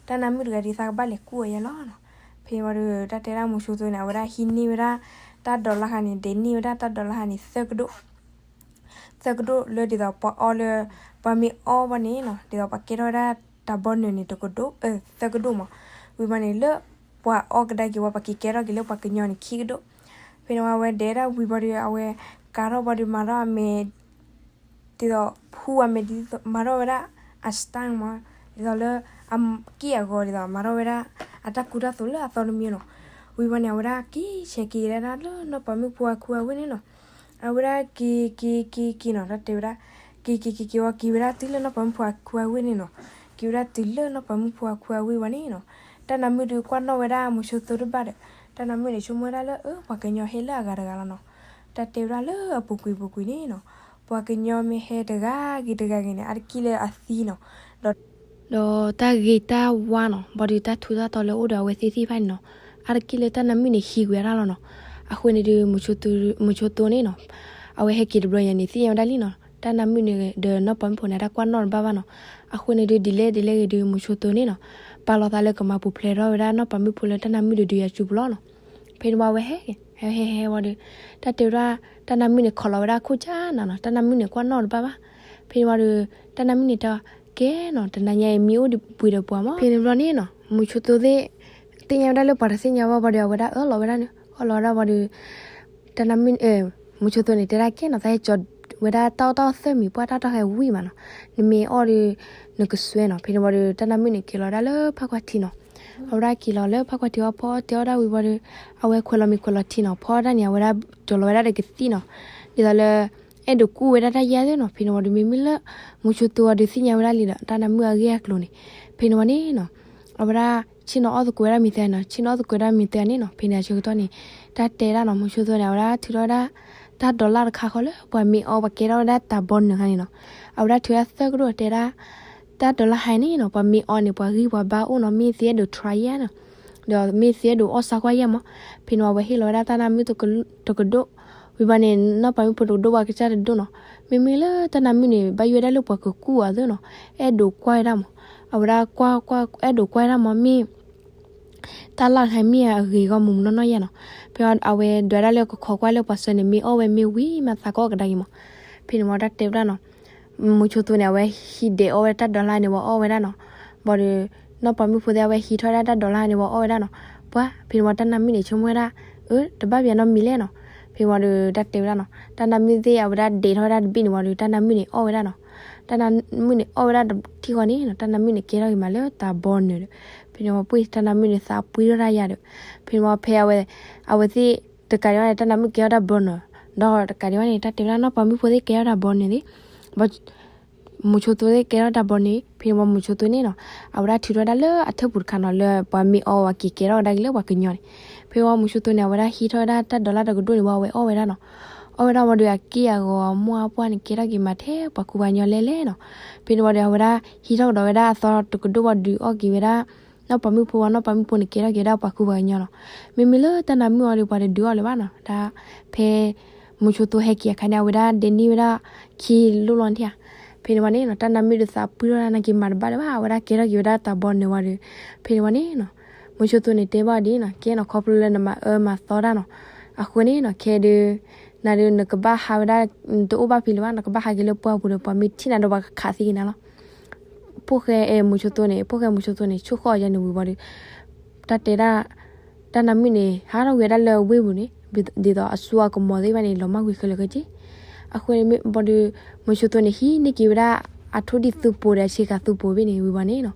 တၢ်နါမုၣ်တဂၤဒီး သးကဘၣ်လဲၤကူၣ်အီၤယဲလီၤနီၤ. ဖဲဝံၤဒီး တၢ်တဲဒၣ်မုဆိသိန့ၣ် အဝဲဒၣ်ဟံးန့ၢ်ဝဲဒၣ် တၢ်ဒိးလၣ်ဟါန့ၣ် ဒဲးန့ၢ်ဝဲဒၣ်တၢ်ဒိးလၣ်ဟါန့ၣ် သၢကဒိၣ် သၢကဒိၣ်လၢဒ်သိးပှၤအီလၢ ပှၤမ့ၢ်အီဘၣ်န့ၣ်နီၤ, ဒ်သိးပှၤကဲထီၣ်ဝဲဒၣ်တၢ်ဘီနုာ်န့ၣ် တကဒိၣ် သၢကဒိၣ်မး, ဝံၤဘၣ်န့ၣ်လၢ ပှၤအီကဒါက့ၤဝံၤ ပှၤက့ၤကဲထီၣ်က့ၤလၢပှၤကညီန့ၣ် ခံကဒိၣ်. ဖဲန့ၣ်ဝံၤအဝဲဒဲးဒၣ်ဝံၤဘၣ်ဒီး အဝဲကၤထီၣ်ဘၣ်ဒီး မၤထီၣ်အမဲာ် ဒ်သိးဖူအမဲာ်ဒ်သိး မၤထီၣ်ဝဲဒၣ်အ stunt မး, ဒ်သိးလၢ အက့ၢ်အဂီၤဒ်သိး မၤထီၣ်ဝဲဒၣ် အတၢ်ကူတၢ်သိးလၢအသီတမံၤနီၤ. ဝံၤဘၣ်န့ၣ် အဝဲဒၣ်က့ၤဆဲးက့ၤဒၣ်လၢနီၢ်ပၤမုၣ်ဖိအခိအဝ့ၢ်န့ၣ်နီၤ. အဝဲဒၣ်က့ၤက့ၤက့ၤက့ၤနီၤ တၢ်တဲဝဲဒၣ် က့ၤက့ၤက့ၤက့ၤဝံၤ က့ၤဝဲဒၣ်တုၤလၢနီၢ်ပၤမုၣ်ဖိအခိအဝ့ၢ်န့ၣ်နီၤ. က့ၤဝဲဒၣ်တုၤလၢနီၢ်ပၤမုၣ်ဖိအခိအဝ့ၢ်ဝံၤန့ၣ်နီၤ. တၢ်နါမုၣ်ဒီးကွၢ်နီၣ်ဝဲဒၣ်မုဆိသိတဘၣ်ဒီး တၢ်နါမုၣ်န့ၣ် ဆိကမိၣ်ဝဲဒၣ်လၢ အၢ ပှၤကညီဟဲလၢအဂၤတဂၤလီၤနီၤ. တၢ်တဲဝဲဒၣ်လၢအပူၤကွံာ်ပူၤကွံာ်န့ၣ်နီၤ, ပှၤကညီမ့ၢ်ဟဲတဂၤဂ့ၤတဂၤဂ့ၤန့ၣ် အါတက့ၢ်လၢအသံနီၤ, ဒီး ဒီးတၢ်ဂ့ၤတၢ်ဝါနီၤ, ဘၣ်ဒီးတၢ်ထူးတၢ်တီၤလၢအိၣ်ဒီးအဝဲသ့ၣ်သ့ၣ်တဖၣ်န့ၣ်နီၤ, အါတက့ၢ်လၢတၢ်နါမုၣ်န့ၣ်ဟံးကွံာ်ဝဲဒၣ်လီၤနီၤ. အဃိန့ၣ်ဒီး မုဆိသိန့ၣ်နီၤ, အဝဲဟဲက့ၤတဘျီညါန့ၣ် သ့ၣ်ညါဝဲဒၣ်လံနီၤ, တၢ်နါမုၣ်န့ၣ်ဒီးနီၢ်ပၤမုၣ်ဖိန့ၣ် အတၢ်ကွၢ်နီၣ်တဘၣ်ဘၣ်နီၤ. အဃိန့ၣ်ဒီး ဒ်လဲၣ်ဒ်လဲၣ်ဂ့ၤဒီး မုဆိသိန့ၣ်နီၤ, ပာ်လီၤသးလၢကမၤပူၤဖျဲးထီၣ်ဝဲဒၣ်နီၢ်ပၤမုၣ်ဖိလၢတၢ်နါမုၣ်ဒီးဒုးယၤစူပူၤလီၤနီၤ. ဖဲန့ၣ်ဝံၤအဝဲဟဲက့ၤ ဟဲဟဲဟဲဝံၤဒီး တၢ်တဲဝဲဒၣ် တၢ်နါမုၣ်န့ၣ် ခိးလီၤဝဲဒၣ်ခိၣ်ကၢ်နၤနီၤ, တၢ်နါမုၣ်န့ၣ် ကွၢ်နီၣ်တဘၣ်ဘၣ်. ဖဲန့ၣ်ဝံၤဒီး တၢ်နါမုၣ်န့ၣ်တဲ ကဲနီၤ, တနၤညါအံၤမ့ၢ်အိၣ်ဒီးပှ့ၤဒီးပှၤမး. ဖဲန့ၣ်ဘျီန့ၣ်နီၤ, မုဆိသိသ့ၣ် သ့ၣ်ညါဝဲဒၣ်လၢပှၤတသ့ၣ်ညါဘၣ်ဘၣ်ဒီး အဝဲဒၣ်အၢၣ်လီၤဝဲဒၣ်န့ၣ် အၢၣ်လီၤဝဲဒၣ်ဝံၤဒီး တၢ်နါမုၣ် မုဆိသိန့ၣ် တဲဒၣ်ကဲနီၤ, သးဟဲကၠီဝဲဒၣ်တၢ်အီၣ်တၢ်အီသၢမံၤပှၢ် တၢ်တၢ်ဟဲဝံၣ်မးနီၤ, နမ့ၢ်အီၣ်ဒီး နကစွဲနီၤ. ဖဲန့ၣ်ဝံၤဒီး တၢ်နါမုၣ်န့ၣ် က့ၤလီၤဒၣ်လၢဖးကွၢ်ထံနီၤ. အဝဲဒၣ်က့ၤလီၤလၢဖးကွၢ်ထံအီၤ ဖီအီၣ်တ့ၢ်အီၣ်ဒၣ်ဝံၤဘၣ်ဒီး အဝဲခွဲးလီၤမ့ၤခွဲးလီၤထံနီၤ, ဖီအီၣ်ဒၣ်န့ၣ် အဝဲဒၣ်ကၠီလီၤဝဲဒၣ်ဒီးကသံၣ်နီၤ, ဒ်သိးလၢ အဲၣ်ဒိးကူၣ်ဝဲဒၣ်တၢ်ယဲၢ်သ့ၣ်နီၤ. ဖဲန့ၣ်ဝံၤဒီး မ့မ့ၢ်လၢ မုဆိသိအီၤဒီးသ့ၣ်ညါဝဲဒၣ်လံဒီး တၢ်နါမုၣ်အဂ့ၢ်အကျိၤန့ၣ်, ဖဲန့ၣ်ဝံၤန့ၣ်နီၤ အဝဲဒၣ် ဆ့ၣ်နီၤအီၣ်သကိးဝဲဒၣ်မ့ၢ်သ့နီၤ, ဆ့ၣ်နီၤအီၣ်သကိးဝဲဒၣ်မ့ၢ်သ့န့ၣ်နီၤ. ဖဲန့ၣ်အဆၢကတီၢ်န့ၣ် တၢ်တဲဒၣ်နီၤ, မုဆိသိန့ၣ် အဝဲဒၣ်ထုးထီၣ်ဝဲဒၣ် တၢ်ဒိးလၣ်တခါဃီလၢ ပှၤမ့ၢ်အီ ပှၤကဲထီၣ်ဝဲဒၣ်တၢ်ဘီနုာ်ခါန့ၣ်နီၤ. အဝဲဒၣ်ထုးဝဲဒၣ်သၢကဒိၣ်တဲဒၣ် တၢ်ဒိးလၣ်ဟါန့ၣ်နီၤ ပှၤမ့ၢ်အီန့ၣ် ပှၤဂံၢ်ပှၤဘါအိၣ်နီၤ, မ့ၢ်သ့အဲၣ်ဒိး try ယဲၢ်နီၤ, ဒီးမ့ၢ်သ့အဲၣ်ဒိးအီၣ်ဆါကွၢ်ယဲၢ်မး. ဖဲန့ၣ်ဝံၤ အဝဲဟ့ၣ်လီၤဝဲဒၣ်တၢ်နါမုၣ်တကဒိၣ်, ဝံၤဘၣ်န့ၣ် နီၢ်ပၤမုၣ်ဖိတကဒိၣ် ပှၤကစၢ်တဒိၣ်နီၤ. မ့မ့ၢ်လၢတၢ်နါမုၣ်န့ၣ် ဘၣ်ယိၣ်ဝဲဒၣ်လၢပှၤကကူၣ်အီၤသ့နီၤ, အဲၣ်ဒိးကွၢ်ဝဲဒၣ်မး, အဝဲဒၣ်ကွၢ်ကွၢ် အဲၣ်ဒိးကွၢ်ဝဲဒၣ်မး မ့ၢ် တၢ်လၢ်တခါမ့ၢ်အဂ့ၤဂီၢ်မုၢ်မနီၢ်နီၢ်ယဲၢ်နီၤ. ဖဲအဝဲဒွးဒၣ်လၢကခိးကွၢ်လၢပှၤစၢၤန့ၣ် မ့ၢ်အီၣ်ဝဲမ့ၢ်ဝံၤမး သးကအီၣ်ကဒါက့ၤမး. ဖဲန့ၣ်ဝံၤတၢ်တဲဝဲဒၣ်နီၤ, မုဆိသိန့ၣ် အဝဲဟံးဒဲးအီၣ်ဝဲတၢ်ဒိးလၣ်န့ၣ် ဝံၤအီၣ်ဝဲဒၣ်နီၤ. ဘၣ်ဒီး နီၢ်ပၤမုၣ်ဖိသ့ၣ် အဝဲဟံးထီၣ်ဝဲဒၣ်တၢ်ဒိးလၣ်န့ၣ် ဝံၤအီၣ်ဝဲဒၣ်နီၤ. ပှၤ ဖဲန့ၣ်ဝံၤတၢ်နါမုၣ်န့ၣ် ဆိကမိၣ်ဝဲဒၣ် အၢ တဘၣ်ပျးနီတမံၤလဲၣ်နီၤ. ဖဲန့ၣ်ဝံၤဒီးတၢ်တဲဝဲဒၣ်နီၤ, တၢ်နါမုၣ်သ့ၣ် အဝဲဒၣ်ဒဲးထီၣ်ဝဲဒၣ်တဘ့ၣ်န့ၣ်ဝံၤဒီး တၢ်နါမုၣ်န့ၣ်အီၣ်ဝဲဒၣ်နီၤ. တၢ်နါမုၣ်န့ၣ်အီၣ်ဝဲဒၣ်တထံၣ်ဃီန့ၣ်နီၤ, တၢ်နါမုၣ်န့ၣ်ကဲထီၣ်က့ၤမးလၢတၢ်ဘီနုာ်ဒီး ဖဲန့ၣ်ဝံၤပှ့ၤ တၢ်နါမုၣ်န့ၣ်သးပှံထီၣ်တၢ်ယၤဒီး ဖဲန့ၣ်ဝံၤဖဲအဝဲ အဝဲသ့ၣ် တကးဒံးဘၣ်န့ၣ် တၢ်နါမုၣ်ကဲထီၣ်တၢ်ဘီနုာ်, ဒီးတကးဒံးဘၣ်န့ၣ် တၢ်တဲဝဲဒၣ်နီၢ်ပၤမုၣ်ဖိသ့ၣ်ကဲထီၣ်တၢ်ဘီနုာ်သ့ၣ်, မုဆိသိသ့ၣ်ကဲထီၣ်တၢ်ဘီနုာ်, ဖဲန့ၣ်ဝံၤမုဆိသိန့ၣ်နီၤ, အဝဲဒၣ်ထုးထီၣ်ဝဲဒၣ်လၢအထၢၣ်ပူၤတခါနီၤ လၢပှၤမ့ၢ်အီဝဲက့ၤကဲထီၣ်ဝဲဒၣ်က့ၤလၢပှၤကညီန့ၣ်, ဖဲဝံၤမုဆိသိန့ၣ် အဝဲဒၣ်ဟံးထီၣ်ဝဲဒၣ်တၢ်ဒိးလၣ်တကဒိၣ်န့ၣ်ဝံၤ အဝဲအီၣ်ဝဲဒၣ်နီၤ. အီၣ်ဝဲဒၣ်ဝံၤဒီးအက့ၢ်အဂီၤ အမိၢ်အပှၢ်န့ၣ် ကဲထီၣ်က့ၤမးထဲပှၤကူပှၤကညီလဲၣ်လဲၣ်နီၤ. ဖဲန့ၣ်ဝံၤဒီး အဝဲဒၣ်ဟံးထီၣ်ကဒီးဝဲဒၣ်အသီတကဒိၣ်ဝံၤဒီးအီၣ်က့ၤဝဲဒၣ် နီၢ်ပၤမုၣ်ဖိဝံၤ နီၢ်ပၤမုၣ်ဖိန့ၣ် ကဲထီၣ်က့ၤဝဲဒၣ်ပှၤဃုပှၤကညီလီၤ. မ့မ့ၢ်လၢတၢ်နါမုၣ်အီၤဒီး ပှၤတဒုးအီၤလၢၤဘၣ်နီၤ. တၢ်ဖဲ မုဆိသိဟဲက့ၤအခါန့ၣ် အဝဲဒၣ်ဒဲန့ၢ်ဝဲဒၣ်ခံလိၣ်လီၤန့ၣ်ဧါ. ဖဲန့ၣ်ဝံၤန့ၣ်နီၤ တၢ်နါမုၣ်ဒီးသးပှံၢ်ထီၣ်ဒၣ်နာ်က့ၤမၤတဘၣ်လၢၤဘၣ် အဝဲဒၣ်ကဲထီၣ်က့ၤဝဲဒၣ်တၢ်ဘီနုာ်ဝံၤဒီး ဖဲန့ၣ်ဝံၤန့ၣ်နီၤ မုဆိသိန့ၣ်တဲဘၣ်ဒ်နီၤ ကဲနီၤ ခီဖျိလၢနမၤအၢမၤသီတၢ်နီၤ အဃိန့ၣ်နီၤ ခဲဒုး နၤဒုးနကဘၣ်ဟးဝဲဒၣ် နတအိၣ်ဘၣ်ဖဲလၢၤဘၣ် နကဘၣ်ဟးက့ၤလၢပှၢ်ပူၤဒီး ပှၤမ့ၢ်ထံၣ်နၤဒီးပှၤကခးသံက့ၤနၤလီၤ. ဖိၣ်ဃဲအဲၣ်မုဆိသိန့ၣ် ဖိၣ်ဃဲမုဆိသိန့ၣ် ဆိၣ်ဃီၣ်အယါန့ၣ်ဝံၤဘၣ်ဒီး တၢ်တဲဒၣ် တၢ်နါမုၣ်န့ၣ် ဟးထီၣ်ဝဲဒၣ်လၢဝ့ၢ်ပူၤန့ၣ် ဒ်သိးအစိအကမီၤသ့ၣ်တဖၣ်န့ၣ် လီၤမၢ်ကွံာ်ခဲလၢာ်ခဲဆ့. အဃိန့ၣ်မ့ၢ်ဘၣ်ဒီး မုဆိသိန့ၣ် ဟံးန့ၢ်က့ၤဝဲဒၣ် အထိၣ်ဒံၣ်သူပိၤဒီးအဆ့ကၤသူပိၤဘၣ်န့ၣ်ဝံၤဘၣ်န့ၣ်နီၤ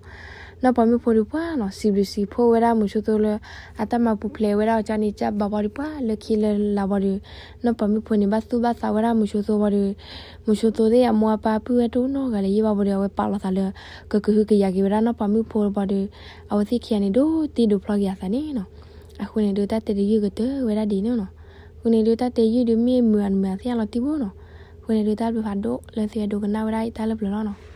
နီၢ်ပၤမုၣ်ဖိဒီးပှၤနီၤ စံးဘျုးစံးဖှိၣ်ဝဲဒၣ်မုဆိသိလၢ အတၢ်မၤပူၤဖျဲးဝဲဒၣ်အီၤကန့ၣ် ကဘၣ်ဘၣ်ဒီးပှၤလၢခံလၢလာ်ဘၣ်ဒီး နီၢ်ပၤမုၣ်ဖိန့ၣ် ဘၣ်သူၣ်ဘၣ်သးဝဲဒၣ်မုဆိသိဘၣ်ဒီး မုဆိသိသ့ၣ်အမိၢ်အပၢ်ပုၢ်ဝဲၢ်တအိၣ်နီတဂၤလၢၤယံၤဘၣ်ဘၣ်ဒီး အဝဲပာ်လီၤသးလၢ ကကဟုကယာ်က့ၤဝဲဒၣ်နီၢ်ပၤမုၣ်ဖိဘၣ်ဒီး အဝဲသ့ၣ်ခံဂၤန့ၣ် ဒိးတ့ဒိးဖျီက့ၤအသးန့ၣ်နီၤ. အဃိန့ၣ်ဒုး တၢ်တဲတယုၢ်ကတၢၢ်ဝဲဒၣ်ဒ်န့ၣ်နီၤ. အဃိန့ၣ်ဒုး တၢ်တဲယုၢ်ဒုး မ့ၢ်မုာ်အမုာ်အသ့ၣ်ညါလီၤတံၢ်ဘၣ်နီၤ. အဃိန့ၣ်ဒုး တၢ်ဘျုးဖးဒိၣ်လၢသုအဲၣ်ဒိးကနၣ်ဝဲဒၣ်အံၤတၢ်လၢပျၢၤလီၤနီၤ.